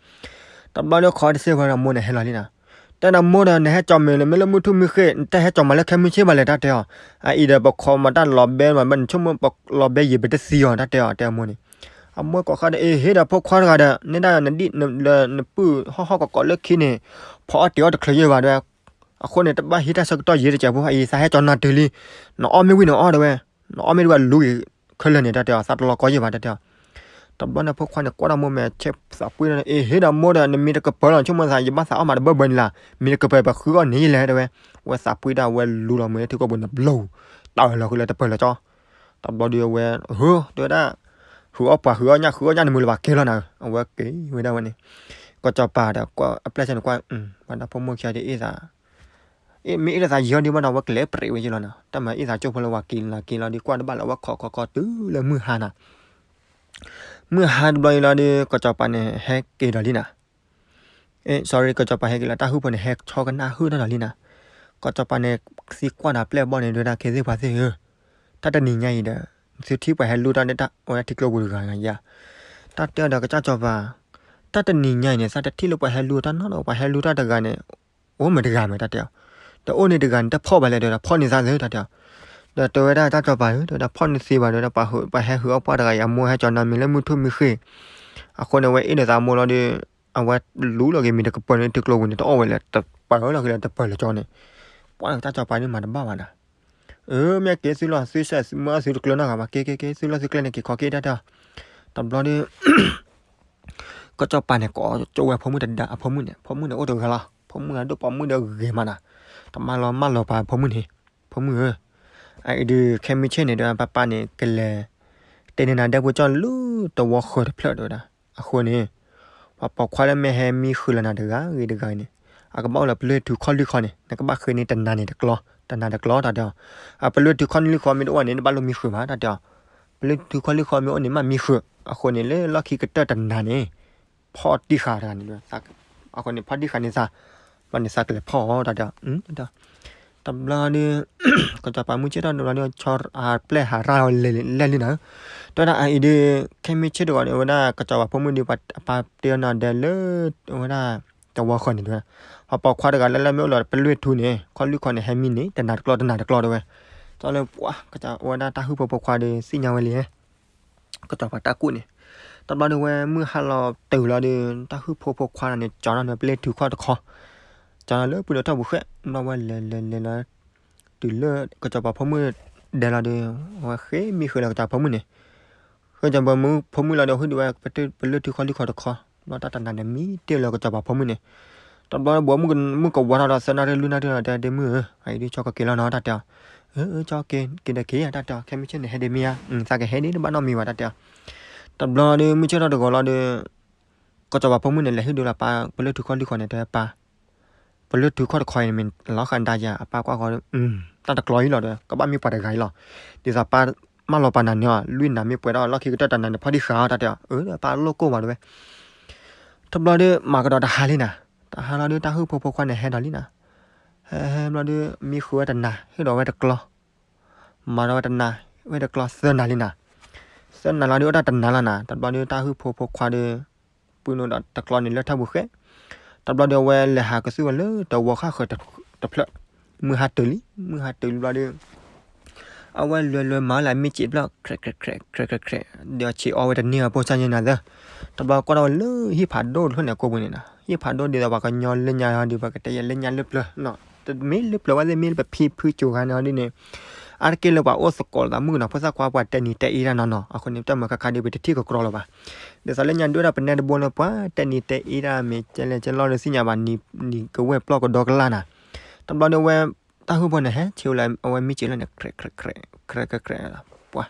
တဘျီဒီးခီတစ့ၢ်ဝဲဒီးမိၢ်န့ၣ်ဟဲလီၤလံနၤ, တဲနၤမိၢ်ဒီး နဟဲကၠီမ့ၤလၢမ့ၢ်လၢမုၢ်ထူၣ်မုၢ်ဃ့ၢ် နတဟဲကၠီမးလၢခဲမုၢ်ဆ့ၣ်ဘၣ်လဲၣ်တၢ်တဲအီၤ, အအံၤဒီးပခီမၤတၢ်လီၤဘဲမးဘၣ် နဆိကမိၣ်ပလီၤဘဲယံာ်ပတသံအီၤတၢ်တဲအီၤ တဲအမိၢ်န့ၣ်, အမိၢ်ကိးဃါဒီး အ့ ဟ့ၣ်ဒီးဖိခွါတဂၤဒီး နဲဒၣ်နဒ်လၢနပုၢ်ဟီၣ်ဟီၣ်ကီးကီးလၢခံန့ၣ် ဖီအီၣ်တ့ၤအီၣ်တချုးယဲၢ်ဘၣ်တဲဝဲ, အဃိန့ၣ် တဘၣ်ဟံးတၢ်ဆၢကတီၢ်ယံာ်တစဲးဖိ အအံၤသးဟဲကၠီနၤတုၤလံ, နအီၣ်မ့ၢ်ဝံၤနအီၣ်တဲဝဲ, နအီၣ်မ့ၢ်ဒ်ဝဲလူၤက့ၤခဲလၢာ်န့ၣ်တၢ်တဲအီၤ သးတလီၤကီယဲၢ်ဘၣ်တၢ်တဲအီၤ, တဘျီန့ၣ်ဖိခွါန့ၣ် ကွၢ်ဒီးမိၢ်မဲာ်ဆဲးသးပှ့ၤဒီး အ့ ဟ့ၣ်ဒီးမိၢ်ဒီး နမ့ၢ်တကပၢၤလီၤ ဆိကမိၣ်သး ယဘၣ်သးအီၣ်မးတဘၢဘၢန့ၣ်လီၤ, မ့ၢ်တကပၢၤပဃုအီၣ်န့ၣ်ယလဲၣ်တဲဝဲ, ဝဲသးပှ့ၤဒၣ်ဝဲလူလီၤမ့ၤလၢထံကျိပူၤန့ၣ်ဘျီ, တၢ်လီၤဃုလၢတပၢၤလီၤကၠီ, တဘျီဒီးအဝဲ ဟၢ တဲဝဲဒၣ်, ဃုအီၣ်ပှၤဃုအီၣ်ညၣ်ဃုအီၣ်ညၣ်န့ၣ်မုာ်လၢၤဘၣ်ကဲလီၤနၤ, အဝဲက့ၤဝဲဒၣ်ဝဲန့ၣ်, ကစီၤပၤဒီးကွၢ်အပျဲၢ်ဆဲန့ၣ်ကွၢ်, ဘၣ်ဒီးဖိမိၢ်ခံဂၤဒ်အ့ၣ်သး မ့ၢ်အ့ၣ်လိာ်သးယံာ်အီၤဒ်ဘၣ်ဒီး အဝဲကလဲၤပြံးဝဲယ့ၢ်လီၤနၤ, တၢ်မၤအ့ၣ်သးကၠိဖိလၢဝၤက့ၤလၢက့ၤလီၤဒီး ကွၢ်တဘၣ်လၢအဝဲခိးခိးခိးတုၤလၢမုၢ်ဟါနၤ, မုၢ်ဟါတဘျီအံၤလီၤဒီး ကစီၤပၤန့ၣ်ဟဲက့ၤဒီးလံနၤ, အ့ sorry ကစီၤပၤဟဲက့ၤလီၤ တၢ်ဟုၣ်ဖိန့ၣ်ဟဲဆီကနၣ်ဟုၣ်တၢ်ဒီးလံနၤ, ကစီၤပၤန့ၣ်သံကွၢ်ဒီးပျဲၢ်ဘီန့ၣ် တဲဝဲဒၣ် ခဲသ့ၣ်ပှၤသ့ၣ်ဧၢ တၢ်တနံၤညါအံၤဒီး သုထံၣ်ပှၤဟဲလူတၢ်ဒ်တၢ်အိၣ်ဝဲဒၣ်ထံကျိပူၤတဂၤယၤ, တၢ်တဲဒီးကစၢ်စီၤပၤ, တၢ်တနံၤညါအံၤန့ၣ် သးတထံၣ်လၢပှၤဟဲလူတၢ်နီတဂၤ, ပှၤဟဲလူတၢ်တဂၤန့ၣ် အိၣ်မ့ၢ်တဂၤမ့ၢ်တၢ်တဲအီၤ, ဒီးအိၣ်န့ၣ်တဂၤန့ၣ် တဖီၣ်ဘၣ်လဲၣ်ဒီး ဖီၣ်န့ၢ်သးသ့တၢ်တဲအီၤ, ဒီးတဲဝဲဒၣ်တၢ်စီၤပၤဧၢ တဲဝဲဒၣ် ဖီၣ်န့ၢ်သ့ဘၣ်ဒီး ပှၤဟဲဟူးအီၣ်ပှၢ်တဂၤအံၤ အမိၢ်ဟဲကၠီၤနီၤမံၤလၢမုၢ်ထူၣ်မံၤဃ့ၢ်, အဃိန့ၣ် အဝဲအ့ၣ်ဒီးသးမိၢ်လီၤဒီး အဝဲလူလီၤက့ၤမံၤတကပၤန့ၣ် ထံကျိပူၤန့ၣ် တအီၣ်ဝဲလၢၤ တပၢၢ်လီၤက့ၤလၢၤ တပၢၢ်လၢၤကၠီန့ၣ်, ပှၤတၢ်စီၤပၤန့ၣ်မၤတဘၣ်ဘၣ်နၤ, အၢ မ့ၢ်က့ၤသုလီၤသုစဲးမၢသုတကျၢၤနီတဂၤဘၣ် က့ၤက့ၤက့ၤ သုလီၤသုကျဲန့ၣ် က့ၤခီက့ၤတၢ်တဲအီၤ, တဘျီဒီး ကစၢ်စီၤပၤန့ၣ် ကိးကၠိဝဲဖိမုၣ်တဒါ အဖိမုၣ်န့ၣ် ဖိမုၣ်န့ၣ်အိၣ်တဂၤလီၤ ဖိမုၣ်အဒိၣ်ပိာ်မုၣ်ဒီးဂ့ၤမးနၤ, တမၤလီၤမၢ်လီၤပာ်ဖိမုၣ်န့ၣ်, ဖိမုၣ်ဧၢ, အအံၤဒုး ခဲမုၢ်ဆ့ၣ်န့ၣ်ဒီး ပၢ်ပၢ်န့ၣ် ကလဲၤ တဲန့ၢ်နၤဒဲပူၤကၠီလၢ တဝီဃၢၤတဖျၢၣ်တဲဝဲဒၣ်, အဃိန့ၣ် ပှၤပိာ်ခွါလၢမ့ၢ်ဟဲမံဃုာ်လီၤနၤတဂၤဂ့ၤတဂၤန့ၣ် အကဘၣ်အိၣ်လၢပလွံၢ်ထူခီၣ်လွံၢ်ခီန့ၣ် နကဘၣ်ဃ့န့ၢ်တနၤန့ၣ်တကျီ, တနၤတကျီတၢ်တဲအီၤ, အပလွံၢ်ထူခီၣ်လွံၢ်ခီမ့ၢ်တအိၣ်န့ၣ် နဘၣ်လိၣ်မံဃုာ်ဘၣ်တၢ်တဲအီၤ, ပလွံၢ်ထူခီၣ်လွံၢ်ခီမ့ၢ်အိၣ်န့ၣ်မ့ၢ်မံဃုာ်, အဃိန့ၣ်လၢလီၢ်ခံကတၢၢ်တနၤန့ၣ် ဖီၣ်တံၢ်ဃာ်တဂၤန့ၣ်, အဃိန့ၣ် ဖီၣ်တံၢ်ဃာ်န့ၢ်သး, ဘျီန့ၣ်သးကလဲၤဖီၣ်အီၤတၢ်တဲအီၤ, တဘျီဒီး ကစၢ်စီၤပၤမုၢ်ဆ့ၣ်ထီၣ်တဘျီဒီး ဆီပျဲၢ်ဟးရၣ်အီၤလဲၣ်လံနၤ, တဲဝဲဒၣ်အအံၤဒုး ခဲမုၢ်ဆ့ၣ်တဂီၤန့ၣ် အဝဲဒၣ်ကစၢ်စီၤပၤဖိမုၣ်ဒီး အပၢ်တဲအီၤနၤဒဲလၢ အဝဲဒၣ် တဝီဃၢၤန့ၣ်တဲဝဲ, ပှၤပိာ်ခွါတဂၤလၢလၢမ့ၢ်အိၣ်လီၤပလွံၢ်ထူန့ၣ် ခီၣ်လွံၢ်ခီန့ၣ် ဟဲမံန့ၢ် တနၤတကျီတနၤတကျီတဲဝဲ, တဘျီဒီးပှၤကစၢ်အဝဲဒၣ်တၢ်ဟုၣ်ဖိဖိခွါဒီးသ့ၣ်ညါဝဲလံ ကစၢ်စီၤပၤတၢ်ကူၣ်န့ၣ်, တဘျီဒီးဝဲမုၢ်ဟါလီၤတုၤလီၤဒီး တၢ်ဟုၣ်ဖိဖိခွါန့ၣ် ကၠီၤထီၣ်န့ၣ်ပလ့ၢ်ထုခီၣ်တခီ, ကၠီၤလၢပှၤဒီးထီၣ်ပူၤဃဲ, ဘျီဝဲလဲၤလဲၤလဲၤလီၤ တုၤလၢကစၢ်စီၤပၤဖိမုၣ်ဒဲလီၤဒီး အဝဲဃ့မံဃုာ်လီၤကစၢ်စီၤပၤဖိမုၣ်န့ၣ်, ကစၢ်စီၤပၤဖိမုၣ်လီၤဒီး ဟ့ၣ်ဒုးဝဲ ပလ့ၢ်ထုခီၣ်လွံၢ်ခီတခီ, ဘျီတၢ်တနၤန့ၣ်မံတ့ၢ်လၢကစၢ်စီၤပၤဖိမုၣ်န့ၣ်, တဘျီဒီးဘီမုၢ်ကဝါထီၣ်ဒီးသၢနၣ်ရံၣ်လွံၢ်နၣ်ရံၣ်လီၤ တဲဒ့မုၣ်ဧၢ, အအံၤဒုးကၠီကက့ၤလီၤနီၤတၢ်တဲအီၤ, အၢ ကၠီက့ၤက့ၤဒီးက့ၤယၤတၢ်တဲအီၤ, ခဲမုၢ်ဆ့ၣ်န့ၣ် ဟဲဒ့မုၣ်ဧါ, သးကဟဲဒ့တဘၣ်နီတမံၤဘၣ်တၢ်တဲအီၤ, တဘျီဒီးမုၢ်ဆ့ၣ်ထီၣ်တဂီၤလီၤဒီး ကစၢ်စီၤပၤဖိမုၣ်န့ၣ် လဲၤဟ့ၣ်ဒုးလီၤပၢ် ပလ့ၢ်ထုခီၣ်လွံၢ်ခီန့ၣ် တဲပၢ်, ပလ့ၢ်ထုခီၣ်တခီအံၤန့ၣ်မ့ၢ်လီၤဃာ်ဒၣ်ယၤ အပၢ်ကွၢ်ဃီဒီး တၢ်တကျီအံၤလီၤဒီး ကဘၣ်မ့ၢ်ပှၤတဂၤအံၤလီၤ, ဒ်သိးပၢ်မၢလီၤပာ်နၤန့ၣ်အီၤ လွံၢ်နၤမ့ၢ်ပှဲၤဒီးလီၢ်ခံကတၢၢ်တနၤန့ၣ် ဖီၣ်တံၢ်ဃာ်အီၤတၢ်တဲအီၤ, အၢ ပၢ်လိၣ်ကိၢ်ဘၣ်တဲဝဲ, တဘျီဒီးမၤကဒီးတဟါလံနၤ, တဟါလီၤဒီးတၢ်ဟုၣ်ဖိဖိခွါန့ၣ်ဟဲဒီးလံနၤ, ဟဲဟဲဘျီဒီး မံဃုာ်ဝဲတနၤ ဟ့ၣ်ဒီးဝဲတကျီ မၤဒီးဝဲတနၤ ဝဲတကျီသၢနၤလံနၤ, သၢနၤလီၤဒီးအိၣ်တၢ်တနၤလီၤနၤ, တဘျီဒီးတၢ်ဟုၣ်ဖိဖိခွါဒီး ပုၢ်နုာ်ဒီးတကျီန့ၣ်လၢထီၣ်ပူၤဃဲ, တဘျီဒီးအဝဲလဲၤဟးကသူၣ်ဝဲလၢတဝီဃၣ်ဃၢၤတဖျၢၣ်, မုၢ်ဟါတုၤလံ မုၢ်ဟါတုၤလံဘျီဒီး အဝဲလဲၤလဲၤမၤလၢအမ့ၢ်စံးဘျီ ခြဲးခြဲးခြဲး ခြဲးခြဲးခြဲး ဒီးဆံးအီဝဲတန့ၢ်အဖိဆၣ်ညါနၤသၢ, တဘျီကွၢ်ထီၣ်ဝဲလၢဟံၣ်ဖးဒိၣ်တဖျၢၣ်န့ၣ် ကိးပူၤန့ၣ်နၤ, ဟံၣ်ဖးဒိၣ်ဒ်သိးပှၤကညီလၢညါဟီဒုး ပှၤကတဲယဲလၢညါလၢပျၢၤ, တမ့ၢ်လၢပျၢၤဝဲသ့ၣ် မ့ၢ်လၢပဖံဖုကိၤဂၤန့ၣ်ဟီဒ်န့ၣ်, အါတက့ၢ်လၢပှၤအိၣ်သကိးသးမုၣ်ကနီၤဖိသၣ်ခွါ ပှၤတဲနံၤတဲအ့တၢ်နီၢ်နီၢ်, အဃိန့ၣ် တၢ်မၤခါခါဒုး ပတထံၣ်ကကြီလၢၤဘၣ်, ဒ်သိးလၢညါဒုးဝဲဒၣ်ပနဲတဘိလၢပှၤတဲနံၤတဲအ့တၢ်မ့ၢ်ကဲလဲၣ်ကဲလီၤဒီးသ့ၣ်ညါဘၣ်, နံၤကဝဲၢ်ပျီၢ်ကဒီကလၢ်နၤ, တဘျီဒီးဝဲ တၢ်ဟုၣ်ဖိန့ၣ် ဟဲဆံးဝဲလၢအဝဲမ့ၢ်စံးလီၤန့ၣ် ခြဲးခြဲးခြဲး ခြဲးခြဲးခြဲး, ပှၤ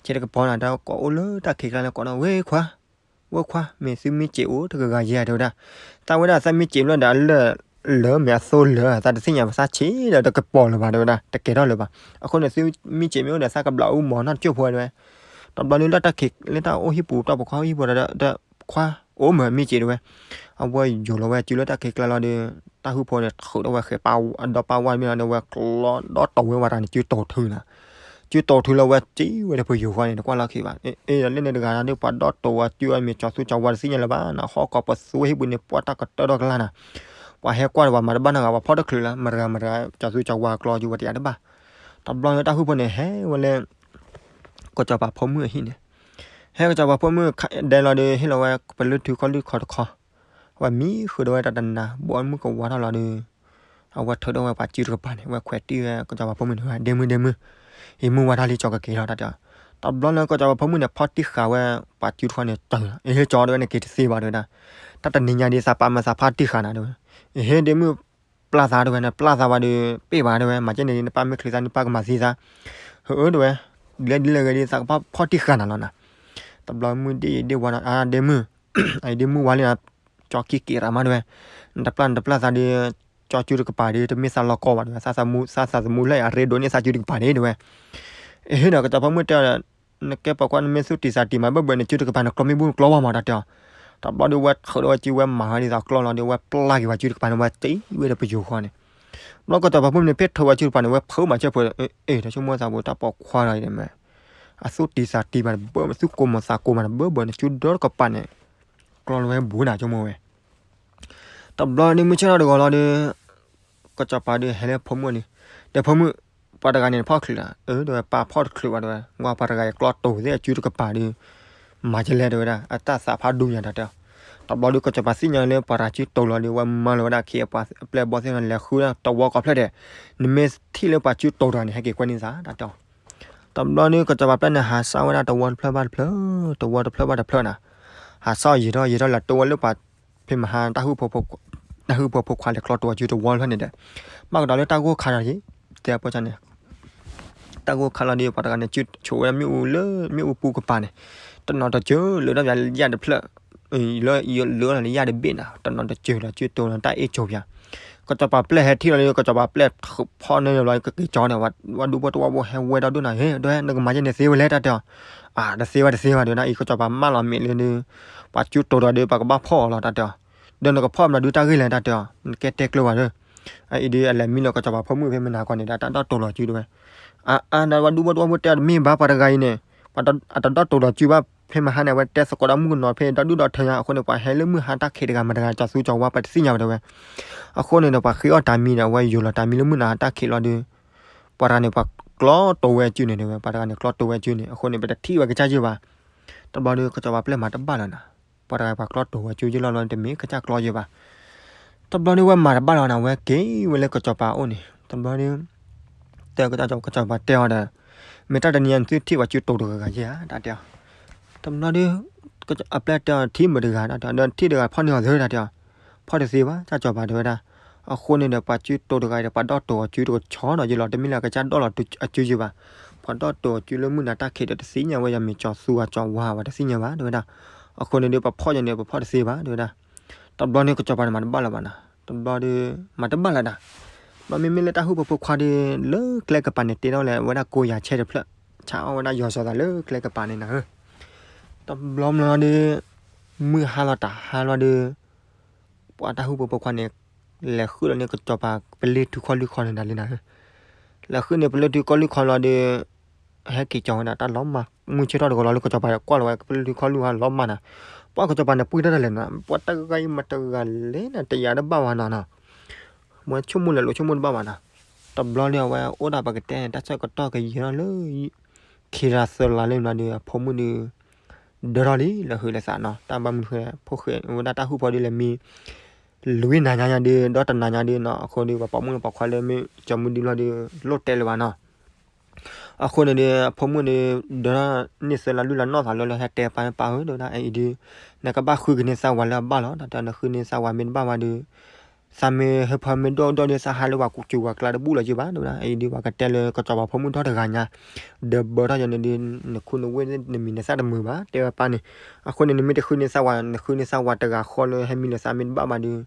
ဆံးတကပီၤနၤ တၢ်ကိးအိၣ်လၢတၢ်ခံးကျါလၢကိးဒီး ဝ့ခွါ, ဝ့ခွါ မ့ၢ်သုမ့ၢ်စံးအိၣ်တဂၤဂၤယဲတဲဝဲဒၣ်, သးဝဲဒၣ်သးမ့ၢ်စံးဘျီဒီးအလၢာ်လၢာ်မ့ၢ်အသိလၢာ် သးတသ့ၣ်ညါဘၣ် သးဆံးဒီးတကပီၤလၢၤဘၣ်တဲဝဲဒၣ် တကဲထီၣ်လၢၤဘၣ်, အဃိန့ၣ် သုမ့ၢ်စံးမ့ၢ်အိၣ်ဒီး သးကဘျးအူမီၤနီၢ်တကၠိၢ်ဖိဝဲတဲဝဲ, တဘျီဒီးလၢတၢ်ခံးလၢတၢ်အိၣ်ဟံၣ်ပူၤ တၢ်ပိာ်ခွါအိၣ်ဟံၣ်ပူၤဒီး ခွါ အိၣ်မ့ၢ်မ့ၢ်စံးတဲဝဲ, အဝဲယိာ်လီၤဝဲစုလၢတၢ်ခံးကျါလီၤဒီး တၢ်ဟုၣ်ဖိန့ၣ် ထုးထီၣ်ဝဲဃဲးပၢ်အဒီပၢ်ဝါမ့ၢ်လီၤဒီး ဝဲကျီဒီးတီၢ်ဝဲဝဲတၢ်န့ၣ် စုတီၤထုးနၤ, စုတီၤထုးလီၤဝဲစံးဝဲတဖုယိၤဃီန့ၣ် တကွၢ်လီၢ်ခံဘၣ်, အ့ လၢန့ၣ်တဂၤဒီး ပှၤဒီတီၢ်ဝဲစုအီၤမ့ၢ်ကၠီၤသူကၠီၤဝါတသ့ၣ်ညါလၢၤဘၣ်နၤ, ဟီၣ်ကီၢ်ပသူဝဲဟံၣ်ပူၤန့ၣ် ပှၤတၢ်ကတၢၢ်ထီၣ်ကျါနၤ, ပှၤဟဲကွၢ်ဒီးပှၤမၤတဘၣ်နီတဂၤ ပှၤဖီၣ်တချုးလၢ မတဂၤမတဂၤ ကၠီၤသူကၠီၤဝါကျီစုဝဲတယၤတဘၣ်, တဘျီဒီးတၢ်ဟုၣ်ဖိန့ၣ် ဟဲဝဲလၢ ကစီၤပၤဖိမုၣ်အဟံၣ်န့ၣ်, ဟဲကစီၤပၤဖိမုၣ်ဒဲလီၤဒီး ဟ့ၣ်လီၤဝဲပလုၢ်ထူခီၣ်လုၢ်ခီၣ်တခီ, ဝဲမံဃုာ်ဒီးဝဲတၢ်တနၤ ဘီမုၢ်ကဝါထီၣ်လီၤဒီး အဝဲထုးထီၣ်ဝဲပှၤစုတကပၤန့ၣ် ဝဲခွဲးတံၢ်ဝဲကစီၤပၤဖိမုၣ်န့ၣ်ဝဲ ဒ့မုၣ်ဒ့မုၣ်, ယမုၢ်ဝါထီၣ်လံ ကၠီကက့ၤလီၤတၢ်တဲအီၤ, တဘျီလၢကစီၤပၤဖိမုၣ်န့ၣ် ဖီၣ်တံၢ်ဃာ်ဝဲ ပှၤစုတခီန့ၣ်တၢၢ်လီၤ, အဟ့ၣ်ကၠီတဲဝဲန့ၣ် က့ၤတသ့ဘၣ်တဲဝဲဒၣ်, တၢ်တနံၤညါဒ်သးပာ်မၤသးဖီၣ်တံၢ်ဃာ်နၤတဲဝဲ, အဟ့ၣ်ဒ့မုၣ် ပျၢ်သးတဲဝဲန့ၣ် ပျၢ်သးဝဲဒီး ပ့ၢ်ဘၣ်တဲဝဲ မၤကဲန့ၣ် နပၢ်မ့ၢ်ချုးသး နပၢ်ကမၤသံသး, ဟၢအၢတဲဝဲ, ဒ်လဲၣ်ဒ်လဲၣ်ဂ့ၤဒ်သးကဖီၣ်တံၢ်ဃာ်နၤလီၤနၤ, တဘျီမုၢ်ဒ့ယဒ့ဝါဒီး အါဒ့မုၣ်, အဒ့မုၣ်ဝါလံနၤ, ကၠီက့ၤက့ၤရၤမးတဲဝဲ, နတပျၢ်နတပျၢ်သးဒီး ကၠီစုတကပၤဒီး တမ့ၢ်သးလီၤကီဘၣ်တဲဝဲ, သးသးသမူလၢအရ့ဒိၣ်န့ၢ်သးစုတကပၤန့ၣ်တဲဝဲ, အဟ့ၣ်ဒီးကစီၤပၤဖိမုၣ်တဲအီၤဒီး နကဲပိာ်ခွါနမ့ၢ်သူၣ်တံၢ်သးတံၢ်မး ဘၣ်ဘၣ်နစုတကပၤနကျီမ့ၢ်ဘူၣ်နကျီဝါမး တၢ်တဲအီၤ, တဘျီဒီးဝဲထုးဒီးဝဲစုဝဲမၤဝဲဒ်သိးကျီလီၤဒီး ဝဲပျၢ်က့ၤဝဲစုတကပၤန့ၣ် ဝဲတံၢ်ဝဲဒီးပယိၤဃီန့ၣ်, ဘျီကစီၤပၤဖိမုၣ်န့ၣ် ဖဲထိးဝဲစုတကပၤန့ၣ် ဝဲဖုးမၤဆၢဖိ, အ့ၣ် တၢ်ဆိကမိၣ်သးပူၤ တၢ်ပိာ်ခွါလီၤအံၤန့ၣ်မ့ၢ် အသူၣ်တံၢ်သးတံၢ်မးတဘၢဘၢ သူၣ်ကိးမၤသးကိးမၤတဘၢဘၢန့ၣ် စုဒီတကပၤန့ၣ် ကျီလီၤဝဲဘူးနၤဆိကမိၣ်ဝဲ တဘျီဒုး မုၢ်ဆ့ၣ်ထီၣ်တဂီၤလီၤဒီး ကစီၤပၤဒုးဟဲလၢဖိမုၣ်န့ၣ်, ဒီးဖိမုၣ်, ပှၤတဂၤန့ၣ်ဖီၣ်ချုးဧါ, အၢ ဒီးဝဲပၢ်ဖီၣ်တချုးဘၣ်ဒီးဝဲ, ဝဲပှၤတဂၤအံၤကျီတိၤသ့ၣ်အစုတကပၤဒီး မၤကလဲၣ်တဲဝဲဒၣ် အတၢ်သးဖးဒူညါတၢ်တဲအီၤ, တဘျီဒုး ကစီၤပၤသ့ၣ်ညါလၢပှၤတဂၤစုတိၤလီၤဒီး ဝဲမၤလီၤဝဲဒၣ်ခ့အပျဲၢ်အဘီၣ်သ့ၣ်န့ၣ် လဲၤဃုဒၣ်တဝီကီၢ်ဖျၢၣ်ဒဲး, နမ့ၢ်ထံၣ်လၢပှၤစုတိၤတဂၤန့ၣ် ဟဲက့ၤကွဲန့ၢ်သးတၢ်တဲအီၤ, တဘျီဒုး ကစီၤပၤပျဲၢ်န့ၣ် ဟးဆှၢဝဲဒၣ်တဝီတဖျၢၣ်ဘၣ်တဖျၢၣ်, တဝီတဖျၢၣ်ဘၣ်တဖျၢၣ်နၤ, ဟးဆှၢယံာ်ထီၣ်ယံာ်ထီၣ် လဲၤတိဝဲလၢပှၤ ဖဲမဟါ တၢ်ဟုၣ်ဖိခွါလဲၤကျီတိၤဝဲစုတဝီတဖျၢၣ်န့ၣ်ဒီး, ဘၣ်ကဒီးလၢတၢ်ဂိၢ်ခါဒီး တဲအပၢ်န့ၣ်, တၢ်ဂိၢ်ခါလီၤဒီး ပှၤတဂၤန့ၣ် စုဆိးဝဲဒၣ်မ့ၣ်အူလၢ မ့ၣ်အူပူၤကပၤန့ၣ်, တနီၤတစၢၤလၢာ်ဒီးယၢ်တဖျၢၣ်, လၢာ်လၢာ်လၢယၢ်တဘ့ၣ်နၤ, တနီၤတစၢၤဒီးစုတိၤလီၤတၢ်အ့ၣ်ဆိးပၠး, ကစီၤပၤပျဲၢ်ဟဲထံၣ်လီၤဒီး ကစီၤပၤပျဲၢ်ဖီၣ်န့ၢ်လီၤကက့ၤကၠီန့ၣ်, ဝဲဒူဖိတဝီဖိဟဲဝဲဒီဒူၣ်နၤ, ဟ့ၣ် ဒီးနကမၤယဲန့ၣ်သ့ဝဲလဲၣ်တၢ်တဲအီၤ, အၢ တသ့ဝဲတသ့ဝဲဒီးနၤ အံၤကစီၤပၤမၢလီၤမ့ၢ်လၢဒုး, ပှၤစုတိၤဒီးဒုး ပှၤကဘၣ်ဖီၣ်အီၤလီၤတၢ်တဲအီၤ, ဒီးနကဖီၣ်မနုၤဒုးတၢ်ဂ့ၢ်လဲၣ်တၢ်တဲအီၤ, နကဲတဲကျၢၤဝဲဒီး အအံၤဒုး အလဲၤမံလီၤကစီၤပၤဖိမုၣ်ဖဲမနၤကီၢ်န့ၣ်ဒီး တၢ်ဒီၣ်တိၤလီၤစုတဝဲ, အအါ နဝဲဒူဖိတဝီဖိတဲတမ့ၢ်ဘၣ် ပှၤတဂၤအံၤန့ၣ်, ပှၤအတဒီၣ်တိၤလီၤစုဘၣ် ဖဲမဟါန့ၣ် အဝဲတဲသကိးဒီးမုၣ်ကနီၤဖဲဒီဒူၣ်ဒီထၢညါ အဃိန့ၣ် ပှၤဟဲလၢမုၢ်ဟါတၢ်ခံးတဂၤမတၤတဂၤ ကၠီၤသူကၠီၤဝါ ပတသ့ၣ်ညါဝဲတဲဝဲ, အဃိန့ၣ်ဒီး ပှၤဃ့အီၣ်တၢ်မံဒီး အဝဲယိၤလီၤတၢ်မံလၢမုၢ်နၤတၢ်ခံးလီၤဒီး, ပှၤတဂၤန့ၣ် ပှၤကျီတိၤဝဲစုန့ၣ်တဲဝဲ, ပှၤတဂၤန့ၣ် ကျီတိၤဝဲစုန့ၣ် အဃိန့ၣ် ပတထံၣ်ဝဲကစၢ်ယုၢ်ဘၣ်, တဘျီဒီး ကစီၤပၤပျဲၢ်မၤတဘၣ်လၢၤနၤ, ပှၤတဂၤပှၤကျီတိၤဝဲစုယုၢ်လီၤလီၤ တမ့ၢ်ကစၢ်ကျီယုၢ်ဘၣ်, တဘျီဒီး ဝဲမၤတဘၣ်လၢၤနၤ ဝဲက့ၤဝဲလၢကစီၤပၤအိၣ်န့ၣ် တဘျီဒီး တဲကစီၤပၤတဲအီၤဒီး, မ့ၢ်တၢ်တနံၤအံၤ နသုထံၣ်ပှၤစုတိၤတဂၤဂၤယဲဧါ တၢ်တဲအီၤ, တဘျီဒီး အပျဲၢ်တဲအီၤ ထံၣ်မုာ်တဂၤ တၢ်တဲအီၤ ဒီးထံၣ်တဂၤဖီၣ်န့ၢ်အီၤသၢတၢ်တဲအီၤ, ဖီၣ်တသ့ဘၣ် ကစီၤပၤတဲဝဲဒၣ်, အဃိန့ၣ်ဒီး ပှၤစုတိၤတဂၤဒီး ပှၤဒီၣ်တိၤအီၤစုတကဆီဒီးယလီၤ တမ့ၢ်လၢကစၢ်ဒီၣ်လီၤအစုယုၢ်ဘၣ်, ပှၤဒီၣ်တိၤအီၤစုလၢမုၢ်နၤတၢ်ခံးဒီးတသ့ၣ်ညါဝဲ ယမ့ၢ်ကၠီၤသူအကၠီၤဝါ ပှၤတသ့ၣ်ညါဘၣ်တဲဝဲဒၣ်, အဃိန့ၣ်ဒီး ပှၤဖီၣ်ယဲန့ၣ် ပဖီၣ်တသ့ဘၣ်တဲဝဲဒၣ်, တဘျီန့ၣ် ကစီၤပၤန့ၣ်မၤတဘၣ်လၢၤဘၣ်နၤ, တဘျီဒီး မၤတဘၣ်လၢၤဒၣ်, ဘျီမ့မ့ၢ်လၢတၢ်ဟုၣ်ဖိဖိခွါဒီး လၢကျဲကပၤန့ၣ် တ့ထီၣ်လၢဝဲဒၣ်ကိးယၤဆဲတဖျၢၣ်, ဆါအီၣ်ဝဲဒၣ်ယီၤစီၤသးလၢကျဲကပၤန့ၣ်နၤဧၢ, တဘျီမ့ၢ်ဒီး မုၢ်ဟါလီၤတၢ်ဟါလီၤဒီး ပှၤတၢ်ဟုၣ်ဖိဖိခွါန့ၣ် လဲၤဃုာ်လီၤန့ၢ်ကစီၤပၤ ပလ့ၢ်ထုခီၣ်လွံၢ်ခီန့ၣ်နၤလံနၤဧၢ, လဲၤဃုာ်န့ၢ်ပလ့ၢ်ထုခီၣ်လွံၢ်ခီလီၤဒီး ဟဲက့ၤကၠီၤဝဲဒၣ်တၢ်လီၤမၢ်, မုၢ်ဆ့ၣ်ထီၣ်တဂီၤလီၤလၢကစီၤပၤကွၢ်လီၤဝဲ ပလ့ၢ်ထုခီၣ်လွံၢ်ခီလီၤမၢ်နၤ, ပှၤကစီၤပၤန့ၣ်ပှ့ၤတၢ်တလဲၣ်နၤ, ပှၤတဂၤအံၤမတၤတဂၤလဲၣ်နၤ တယာ်တဘၣ်ဘၣ်နီၤနီၤ, ဝဲဆိကမိၣ်လဲၤလိာ်ဆိကမိၣ်တဘၣ်ဘၣ်နၤ, တဘျီဒီးအဝဲအိၣ်ဒၣ်ပကတဲန့ၣ် တၢ်ဆၢကတီၢ်ကယံာ်ထီၣ်လၢ ခံလါသၢလါလၢန့ၣ်ဒီး အဖိမုၣ်ဒီး ဒၢထီၣ်လံ လၢဟုးလၢသးနီၤ, တၢ်ဘၣ်မနုၤဃိ ဖိၣ်ဃဲဝဲဒၣ်တၢ်ဟုၣ်ဖိဒီးလဲၤမံ လွံၢ်နၤညါညါဒီး ဒီတနၤညါဒီးနီၤ, အဃိဒီး ပှၤပိာ်မုၣ်လၢပှၤခွါလၢမ့ၢ်ကၠီၤမုၢ်ဒုလီၤဒီး လိၣ်တဲလၢၤဘၣ်နီၤ, အဃိန့ၣ်ဒီး အဖိမုၣ်ဒီး ဒၢထီၣ်န့ၢ်သၢလါလွံၢ်လါနီၢ်သးလၢလၢဟဲတဲပၢ်ပၢ်ဧၢ တဲဝဲဒၣ် အအံၤဒီး နကဘၣ်ဃုကန့ၢ်သးဝၤလၢအဘၣ်လီၤ, တၢ်တဲနဃုန့ၢ်သးဝၤမ့ၢ်တဘၣ်ဝဲဒီး သးမ့ၢ်ဟၢဖၢမ့ၢ်ဒိၣ်ဒိၣ်ဒီး သးဟးလၢပှၤကူစူၤပှၤကျါတဘူၣ်လီၤယုၢ်ဘၣ် တဲဝဲဒၣ်, အအံၤဒီး ပှၤကတဲလၢကစီၤပၤဖိမုၣ်ဒီတဂၤညါ ဒီးဘၢထီၣ်ယၤန့ၣ်ဒီး နခူနဝ့ၢ်နမံၤနသၣ်တမုာ်ဘၣ် တဲဝဲပၢ်န့ၣ်, အဃိန့ၣ် နမ့ၢ်တဃုန့ၢ်သးဝၤ နဃုန့ၢ်သးဝၤတဂၤဃီလၢဟဲမံလၢသးမ့ၢ်တဘၣ်ဘၣ်ဒီး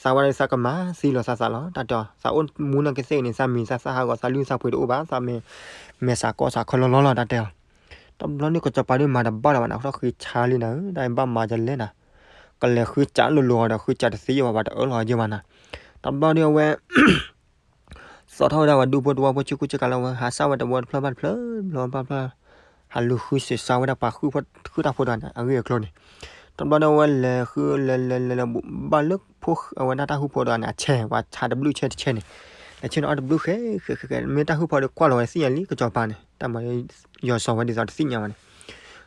သးဝဲဒၣ်သးကမၤသံလီၤသးသးလီၤ တၢ်တဲအီၤ, သးအိၣ်မူနီၢ်ကသ့ၣ်န့ၣ် သးမံသးသၣ်ဟးဂီၤ သးလုၢ်သးပှ့ၤတအိၣ်ဘၣ် သးမ့ၢ် မဲာ်သးကီသးခီလီၤလီၤလီၤ တၢ်တဲအီၤ တဘျီန့ၣ် ကစီၤပၤဒုးမၤတဘၣ်လၢၤဘၣ်နၤ, ဃီဃ့ဆါလံနၤဧၢ, တၢ်အံၤဘၣ်မၤယလဲၣ်နၤ, ကလဲၤဃုစးလိၤလိၤအီၤဒီး ဃုစးတသ့ယဘၣ် ပှၤတအၢၣ်လီၤယဘၣ်နၤ, တဘျီဒုးအဝဲ သီၣ်ထီၣ်ဝဲဒၣ်ပှၤဒူဖိတဝီဖိဆ့ကူဆ့ကၤလၢဝဲ ဟးစၢ်ဝဲတဝီတဖျၢၣ်ဘၣ်တဖျၢၣ် ဘျီဘၣ်ဖျၢၣ် ဟးလူၤဃုစးဝဲဒၣ်ပှၤဃုတၢ်ဖိတဂၤန့ၣ် အဂ့ၢ်အကျိၤန့ၣ်, တဘျီဒုးအဝဲလဲၤဃုလဲၤလဲၤလဲၤလဲၤ ဘၣ်လၢဖိ အဝဲဒၣ်တၢ်ဟုၣ်ဖိတဂၤန့ၣ် အဆဲး ပှၤဆါတဘျုးဆဲးတဆဲးန့ၣ်, လဲၤဆဲးန့ၣ်အီၣ်တဘျုးဃဲဃဲဃဲ မ့ၢ်တၢ်ဟုၣ်ဖိဒီးကွၢ်လီၤဝဲသ့ၣ်ညါလံ ကစီၤပၤန့ၣ် တၢ်မၤ ယီၤစီၤဝဲဒ်သိးတသ့ၣ်ညါဘၣ်န့ၣ်,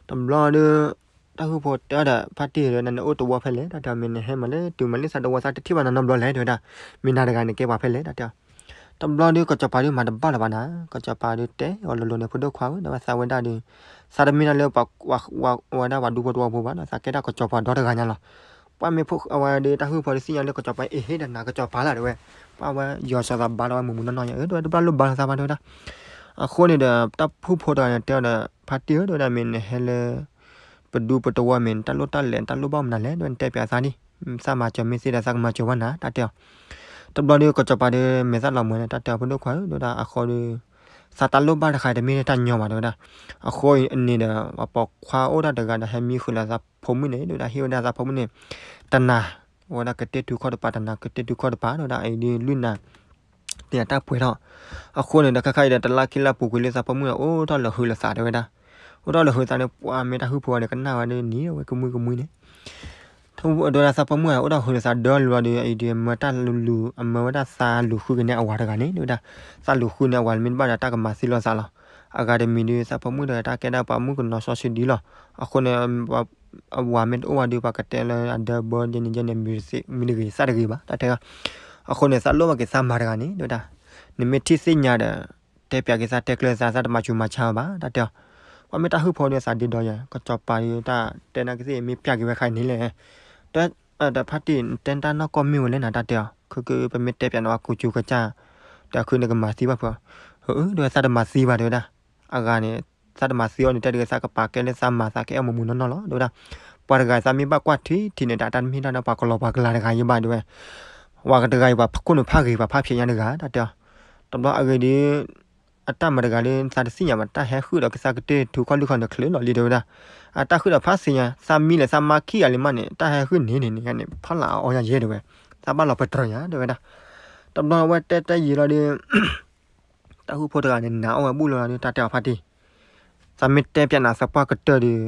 တဘျီဒုး တၢ်ဟုၣ်ဖိတဲအီၤဒီး ဖါတံၢ်ဒီး နအိၣ်တဝီဖဲလဲၣ် တၢ်တဲအီၤ မ့ၢ်နဟဲမၤလၢတုၤမၤလၢသးတဝီသးတထံၣ်ဘၣ်နၤနီတဘျီလဲၣ် တဲဝဲဒၣ်, မ့ၢ်နၤတဂၤန့ၣ်ကဲပှၤဖဲလဲၣ် တၢ်တဲအီၤ, တဘျီဒုး ကစီၤပၤဒုးမၤတဘၣ်လၢၤဘၣ်နၤ, ကစီၤပၤဒုးတဲအီၤလိၤလိၤန့ၣ် ဖိဒိၣ်ခွါဧၢ ဒီးသးဝဲဒၣ်ဒီး သးတမ့ၢ်ဒၣ်လၢ ဝဲဒၣ်ပှၤဒူဖိတဝီဖိဘၣ်ဒီး သးကဲဒၣ်ကစီၤပၤဒီတဂၤညါလီၤ. ပှၤမ့ၢ်ဖိ အဝဲဒီးတၢ်ဟုၣ်ဖိတသ့ၣ်ညါလၢကစီၤပၤအံၤ ဟ့ၣ်ဒီးနၤကစီၤပၤလီၤတဲဝဲ, ပှၤဝဲယီၤစီၤသးဘါလီၤဝဲမုၢ်မုၢ်နီၢ်နီၢ်ညါ အၢ တဲဝဲတဘၣ်လိၣ်ဘါလီၤသးဘၣ်တဲဝဲဒၣ်. အဃိန့ၣ်ဒီး တၢ်ဟုၣ်ဖိတဂၤန့ၣ်တဲအီၤဒီး ဖါတံၢ်ဧၢ တဲဝဲဒၣ် မ့ၢ်နဟဲလၢ ပဒူပတဝီမ့ၢ် နတၢ်လိၣ်တၢ်လဲၤ နတၢ်လိၣ်ဘၣ်မနုၤလဲၣ် တဲဝဲ နတဲပျးသးဒ် သးမၤစၢၤမ့ၢ်သ့ဒီး သးကမၤစၢၤဝဲနၤ တၢ်တဲအီၤ. တဘျီဒီး ကစီၤပၤဒီး မဲာ်သၣ်လီၤမှဲၤန့ၣ် တၢ်တဲအီၤ ဖိဒိၣ်ခွါဧၢ တဲဝဲဒၣ် အဃိဒီး သးတၢ်လိၣ်ဘၣ်တခါအံၤ တမ့ၢ်တၢ်ညီဘၣ် တဲဝဲဒၣ်. အဃိန့ၣ်ဒီး ပှၤပိာ်ခွါအိၣ်ဒၣ်တဂၤဒီး ဟဲမံဃုာ်လၢသးဖိမုၣ်န့ၣ် တဲဝဲဒၣ် ဟ့ၣ်ဝဲဒၣ်သးဖိမုၣ်န့ၣ် တနၤ ဝဲဒၣ်ကတဲတုၤခီၣ်တပၤ တနၤကတဲတုၤခီၣ်တပၤ တဲဝဲဒၣ် အံၤဒုးလွံၢ်နၤ ယတၢ်ပှဲၤထီၣ်. အဃိန့ၣ်ဒီး ခါခါအံၤဒီး တလါခံလါပူၤကွံာ်လၢသးပှၢ်မုၣ်အအိၣ်ထီၣ်လၢာ်ဃုာ်လၢာ်သးတဲဝဲဒၣ်, အိၣ်ထီၣ်လၢာ်ဃုာ်လၢာ်သးန့ၣ် ပှၤမ့ၢ်တၢ်ဟုၣ်ဖိအီၤဒီး ကနၣ်ဝဲဒၣ်နံၤဝဲကမှံကမှံန့ၣ် တဲဝဲဒၣ် သးပှၢ်မုၣ်အအိၣ်ထီၣ်ဃုာ်လၢာ်သးဒီးလီၤဒီး အံၤဒီး အမၢတၢ်လူၤ အမၢဝဲဒၣ်သးလူၤဃုကနဲအဝၤတဂၤန့ၣ် တဲဝဲဒၣ်, သးလူၤဃုန့ၣ်အဝၤမ့ၢ်တဘၣ်ဒီး တၢ်ကမၤသံလိာ်သးလီၤ. အဂၤတမံၤဒီး သးပှၢ်မုၣ်ဒီးတၢ်ကဲဒၣ်ပှၤမုၣ်ကနီၤစီဆှံဒ်လီၤ. အဃိန့ၣ် အဝၤမ့ၢ်တအိၣ်ဝဲဒီး ပှၤကတဲလၢအဒၢဘၢယဲန့ၣ်ယဲန့ၣ် မ့ၢ်တဂ့ၤသးတဂ့ၤဘၣ် တၢ်တဲအီၤ. အဃိန့ၣ် သးလိၣ်ဘၣ်က့ၤသးမၤတဂၤန့ၣ် တဲဝဲဒၣ်, နမ့ၢ်ထံၣ်သ့ၣ်ညါဒီး တဲပၠးက့ၤသး တဲကျၢၤသး သးတမၤဆူးမၤဆါဘၣ် တၢ်တဲအီၤ. ပှၤမ့ၢ်တၢ်ဟုၣ်ဖိဒီးသးဒ့ဒီးယၤ ကစီၤပၤဒီးတၢ်တဲနာ်က့သ့ၣ် မ့ၢ်ပၠးက့ၤဝဲခါအံၤန့ၣ်လဲၣ် တဲ ဒီးဖါတံၢ် နတဲတၢ်နီၢ်ကီၢ်မ့ၢ်ဝဲလဲၣ်နၤ တၢ်တဲအီၤ. ခုကပမ့ၢ်တဲပၠးနၤ ပှၤကူစူကစၢ် ဒီးခုနကမၤသံဘၣ်ဖုးအီၤ. ဒီးသးတမၤသံဘၣ် တဲဝဲဒၣ်. အဂၤန့ၣ် သးတမၤသံအီၤန့ၣ် တဲတဂ့ၤ သးကပာ်ကဲလၢသးမၤသးကဲအီၣ်မူးမူးနီၢ်နီၢ်လီၤ တဲဝဲဒၣ်. ပှၤတဂၤသးမ့ၢ်ဘၣ်ကွၢ်ထံထံန့ၣ် တၢ်တမ့ၢ်တၢ်ဒီးပှၤကလီၤပှၤကလၤတဂၤယဘၣ် တဲဝဲ. ပှၤတဂၤအံၤ ပှၤခိၣ်နူာ်ဖးဂ့ၤ ပှၤဖးဖျဲးညါတဂၤ တၢ်တဲအီၤ. တဘျီအဂ့ၢ်ဒီး အတၢ်မၤတဂၤဒီး သးတသ့ၣ်ညါဘၣ် တၢ်ဟဲဃုာ်ဒီးကစၢ်ကတၢၢ်ထူခီၣ်လုၢ်ခီၣ်န့ၣ် ချုးလီၤလံ တဲဝဲဒၣ်. အတၢ်ဃုာ်ဒီးဖးသ့ၣ်ညါ သးမံလၢသးမါခံဂၤလံမးန့ၣ် တၢ်ဟဲဃုာ်န့ၣ်န့ၣ်န့ၣ် ဖီလာ်အီယၤယဲ တဲဝဲ. သးဘၣ်လီၤပတြၢၤညါ တဲဝဲဒၣ်. တဘျီဝဲတဲတၢ်ယံာ်လီၤဒီး တၢ်ဟုၣ်ဖိတဂၤန့ၣ် နာ်အီၣ်ဝဲဘူၣ်လီၤဒီး တၢ်တဲအီၤဖါတံၢ်, သးမ့ၢ်တဲပၠးနၤသပှၢ်ကတၢၢ်ဒီး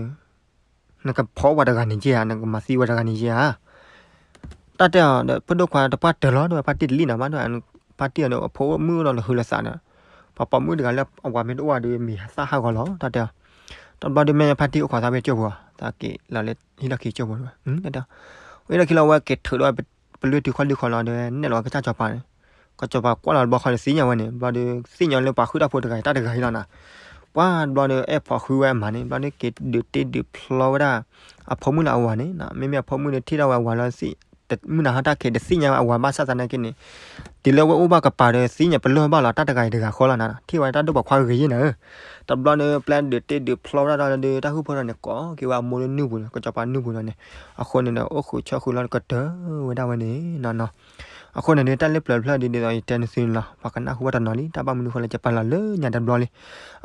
နကဖီဝဲတဂၤန့ၣ်က့ဧါ နကမၤသံဝဲတဂၤန့ၣ်က့ဧါ တၢ်တဲအီၤဒီး ဖုဒိၣ်ခွါတပှၢ်တၢၢ်လီၤ တဲဝဲ ဖါတံၢ်တလံၣ်နၤဘၣ် တဲဝဲ. ဖါတံၢ်အီၤဒီး အဖိမုၣ်အိၣ်ဒီးလၢာ်ဃုာ်လၢာ်သးန့ၣ် ပှၤပိာ်မုၣ်တဂၤလၢအဝၤမ့ၢ်တအိၣ်ဒီး မ့ၢ်သၣ်ဟးဂီၤလီၤ တၢ်တဲအီၤ. တဘျီဒီး မ့ၢ်ဖါတံၢ်အိၣ်ခိးသးဝဲကၠိၢ်ပူၤ သးက့ၤလီၤလၢဟံၣ်လီၢ်ခံကၠိၢ်ပူၤ တဲဝဲ. ဟံၣ်လီၢ်ခံလီၤ ဝဲက့ၤထုးဒီး ပလွံၢ်ထူခီၣ်လုၢ်ခီၣ်လီၤဒီး နဲၣ်လီၤကစၢ်စီၤပၤန့ၣ်. ကစီၤပၤကွၢ်လီၤတဘျီဃီန့ၣ် သ့ၣ်ညါဝဲန့ၣ် ဘျီဒီး သ့ၣ်ညါလၢပှၤဟုၣ်တၢ်ဖိတဂၤအံၤ တၢ်တဂၤအံၤလီၤနၤ. ပှၤတဘျီဒီး အဲၣ်ဖိးဃုဝဲအမၤန့ၣ် ဘျီဒီး က့ၤဒုးတ့ဒုးဖျီဝဲဒၣ် အဖိမုၣ်လၢအဝၤန့ၣ် မ့မ့ၢ်အဖိမုၣ်ဒီး ထံၣ်ထီၣ်ဝဲအဝၤလီၤ မုၢ်နၤဟီၣ်တၢ်ခံး တသ့ၣ်ညါဝဲအဝၤဘၣ်ဆၣ်သနာ်က့န့ၣ် တုၤလၢဝဲအိၣ်ဘၣ်ကပၤဒီး သ့ၣ်ညါပလၢၢ်ဘၣ်လီၤ တၢ်တဂၤအံၤတဂၤဃီလီၤနၤ ထံၣ်ဝဲတၢ်ဒိၣ်ပိာ်ခွါဂ့ၤယဲၢ်နၤဧၢ. တဘျီဒီး ပျဲဒုးတ့ဒုးဖျီဝဲဒၣ်ဒီး တၢ်ဟုၣ်ဖိတဂၤန့ၣ် ကိးက့ၤဝဲအမိၢ်လၢနုၢ်ပူၤန့ၣ် ကစီၤပၤနုၢ်ပူၤဒီးန့ၣ်. အဃိန့ၣ်ဒီး အိၣ်ဃုာ်ဆီဃုာ်လီၤကတၢၢ်ဝဲဒၣ်ဝဲန့ၣ်နီၤနီၤ. အဃိန့ၣ်ဒီး တၢ်လၢပျၢၤတဖျၢၣ်ဒ်သိးယတဲနသုန့ၣ်လီၤ ပှၤကနၣ်ဟူဘၣ်တနီၤလံ တၢ်ဘၣ်မနုၤဃိလၢယပာ်လီၤလၢညါတဘျီလံ.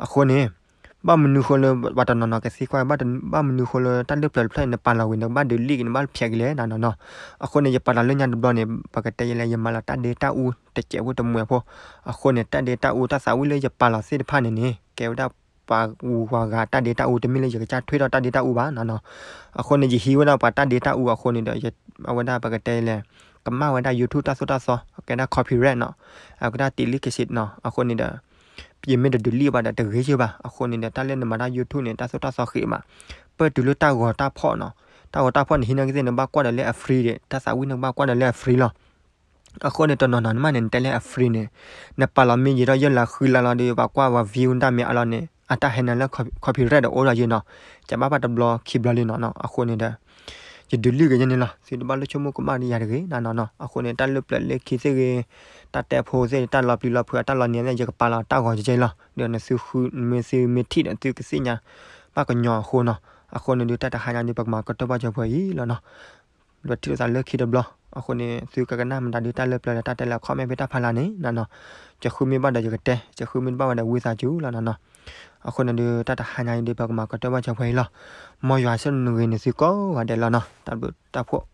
အဃိန့ၣ် ဘၣ်မနုၤဃိလၢ ပှၤတနီၤနီၤကသံကွၢ် ဘၣ်မနုၤဃိလၢတၢ်လၢပျၢၤတဖျၢၣ်န့ၣ် နပာ်လီၤဝံၤ နကဘၣ်ဒုးလံၣ်က့ၤ နဘၣ်ဖျဲးက့ၤလဲၣ်နီၤနီၤနီၤ. အဃိန့ၣ် ယပာ်လီၤလၢညါတဘျီန့ၣ် ပကတဲယဲလဲၣ် ယမၤလီၤတၢ်ဒ့တၢ်အူ တစဲးဖိတမှဲးဖိ. အဃိန့ၣ် တၢ်ဒ့တၢ်အူ တၢ်သးဝံၣ်လၢယပာ်လီၤသ့ၣ်တဖၣ်န့ၣ်န့ၣ် ကဲဝဲဒၣ်ပှၤဂုၤပှၤဂၤတၢ်ဒ့တၢ်အူ တမ့ၢ်လၢယကစၢ်ထွဲထီၣ်တၢ်ဒ့တၢ်အူဘၣ်နီၤနီၤ. အဃိန့ၣ် ယဟံးဝဲဒၣ်ပှၤတၢ်ဒ့တၢ်အူအဃိန့ၣ်ဒီး အဝဲဒၣ်ပကတဲလဲၣ် ကမၣ်ဝဲဒၣ် YouTube တၢ်သိၣ်တၢ်သီ ကဲဒၣ် copyright နီၤ အကဲဒၣ်တ့လံကစံးနီၤ. အဃိန့ၣ်ဒီး ယမ့ၢ်တဒုးလံၣ်ဘၣ်ဒီးတဂ့ၤယုၢ်ဘၣ်. အဃိန့ၣ်ဒီး တၢ်လၢနမၤတၢ် YouTube န့ၣ် တၢ်သိၣ်တၢ်သီဃံးမး ပၢၢ်တုၤလၢတၢ်ဂီၤတၢ်ဖီၣ်နီၤ. တၢ်ဂီၤတၢ်ဖီၣ်န့ၣ် ဟံးန့ၢ်ကသ့ၣ် နဘၣ်ကွၢ်ဒီးလၢအ free ဒီး တၢ်သးဝံၣ်န့ၣ် နဘၣ်ကွၢ်ဒီးလၢအ free လီၤ. အဃိန့ၣ် တနီၤနီၤန့ၣ်မးန့ၣ် နတဲလၢအ free န့ၣ် နပာ်လီၤမ့ၢ်ယံာ်ထီၣ်ယဲၢ်လါဃုလါလီၤဒီး ပှၤကွၢ်ပှၤ view တၢ်မ့ၢ်အါလီၤန့ၣ် အတၢ်ဟဲနၤလၢ copyright ဒီးအိၣ်ဒီးယုၢ်နီၤ. ကဘၣ်ဘၣ်တဘျီခံဘျီလံနီၤနီၤ. အဃိန့ၣ်ဒီး ယဒုးလံၣ်က့ၤယဲန့ၣ်လီၤ. သုတဘၣ်လိၣ်ဆိကမိၣ်ကမၣ်ဒီးယၤတဂ့ၤနီၤနီၤနီၤ. အဃိန့ၣ် တၢ်လၢပျၢၤလၢခံသ့ၣ်ဂ့ၤ တၢ်တဲဖိသ့ၣ် တၢ်လီၤပျံၤလီၤဖုး တၢ်လီၤနံၤသ့ၣ် ယကပာ်လီၤတၢ်ဂီၤကဲကဲလီၤ. ဒီးနသုဃု မ့ၢ်သုမ့ၢ်ထံၣ်ဒီး သုကသ့ၣ်ညါ ဘၣ်ကညီအဃိနီၤ. အဃိန့ၣ်ဒီး တၢ်တဟါညါဒီး ပကမၤကတၢၢ်ဘၣ်စၢၤပှဲၤအံၤလီၤနီၤ. ဒီးထံၣ်လိာ်သးလၢခံတဘျီ. အဃိန့ၣ် သုကကနၣ်မတၤဒုးတၢ်လၢပျၢၤဒီး တၢ်တဲလၢ comment ဖဲတၢ်ဖးလၢ်န့ၣ် နီၤနီၤ. ယဃုမ့ၢ်ဘၣ်ဒီးယကတဲ, ယဃုမ့ၢ်တဘၣ်ဝဲဒီးဝံသးစူၤလီၤနီၤနီၤ. အဃိန့ၣ်ဒီး တၢ်တဟါညါအံၤဒီး ပကမၤကတၢၢ်ဘၣ်စၢၤပှဲၤအံၤလီၤ. မ်ယွၤဆိၣ်ဂ့ၤနသုကိးဂၤဒဲးလီၤနီၤ. တၢ်ဘျုးတၢ်ဖှိၣ်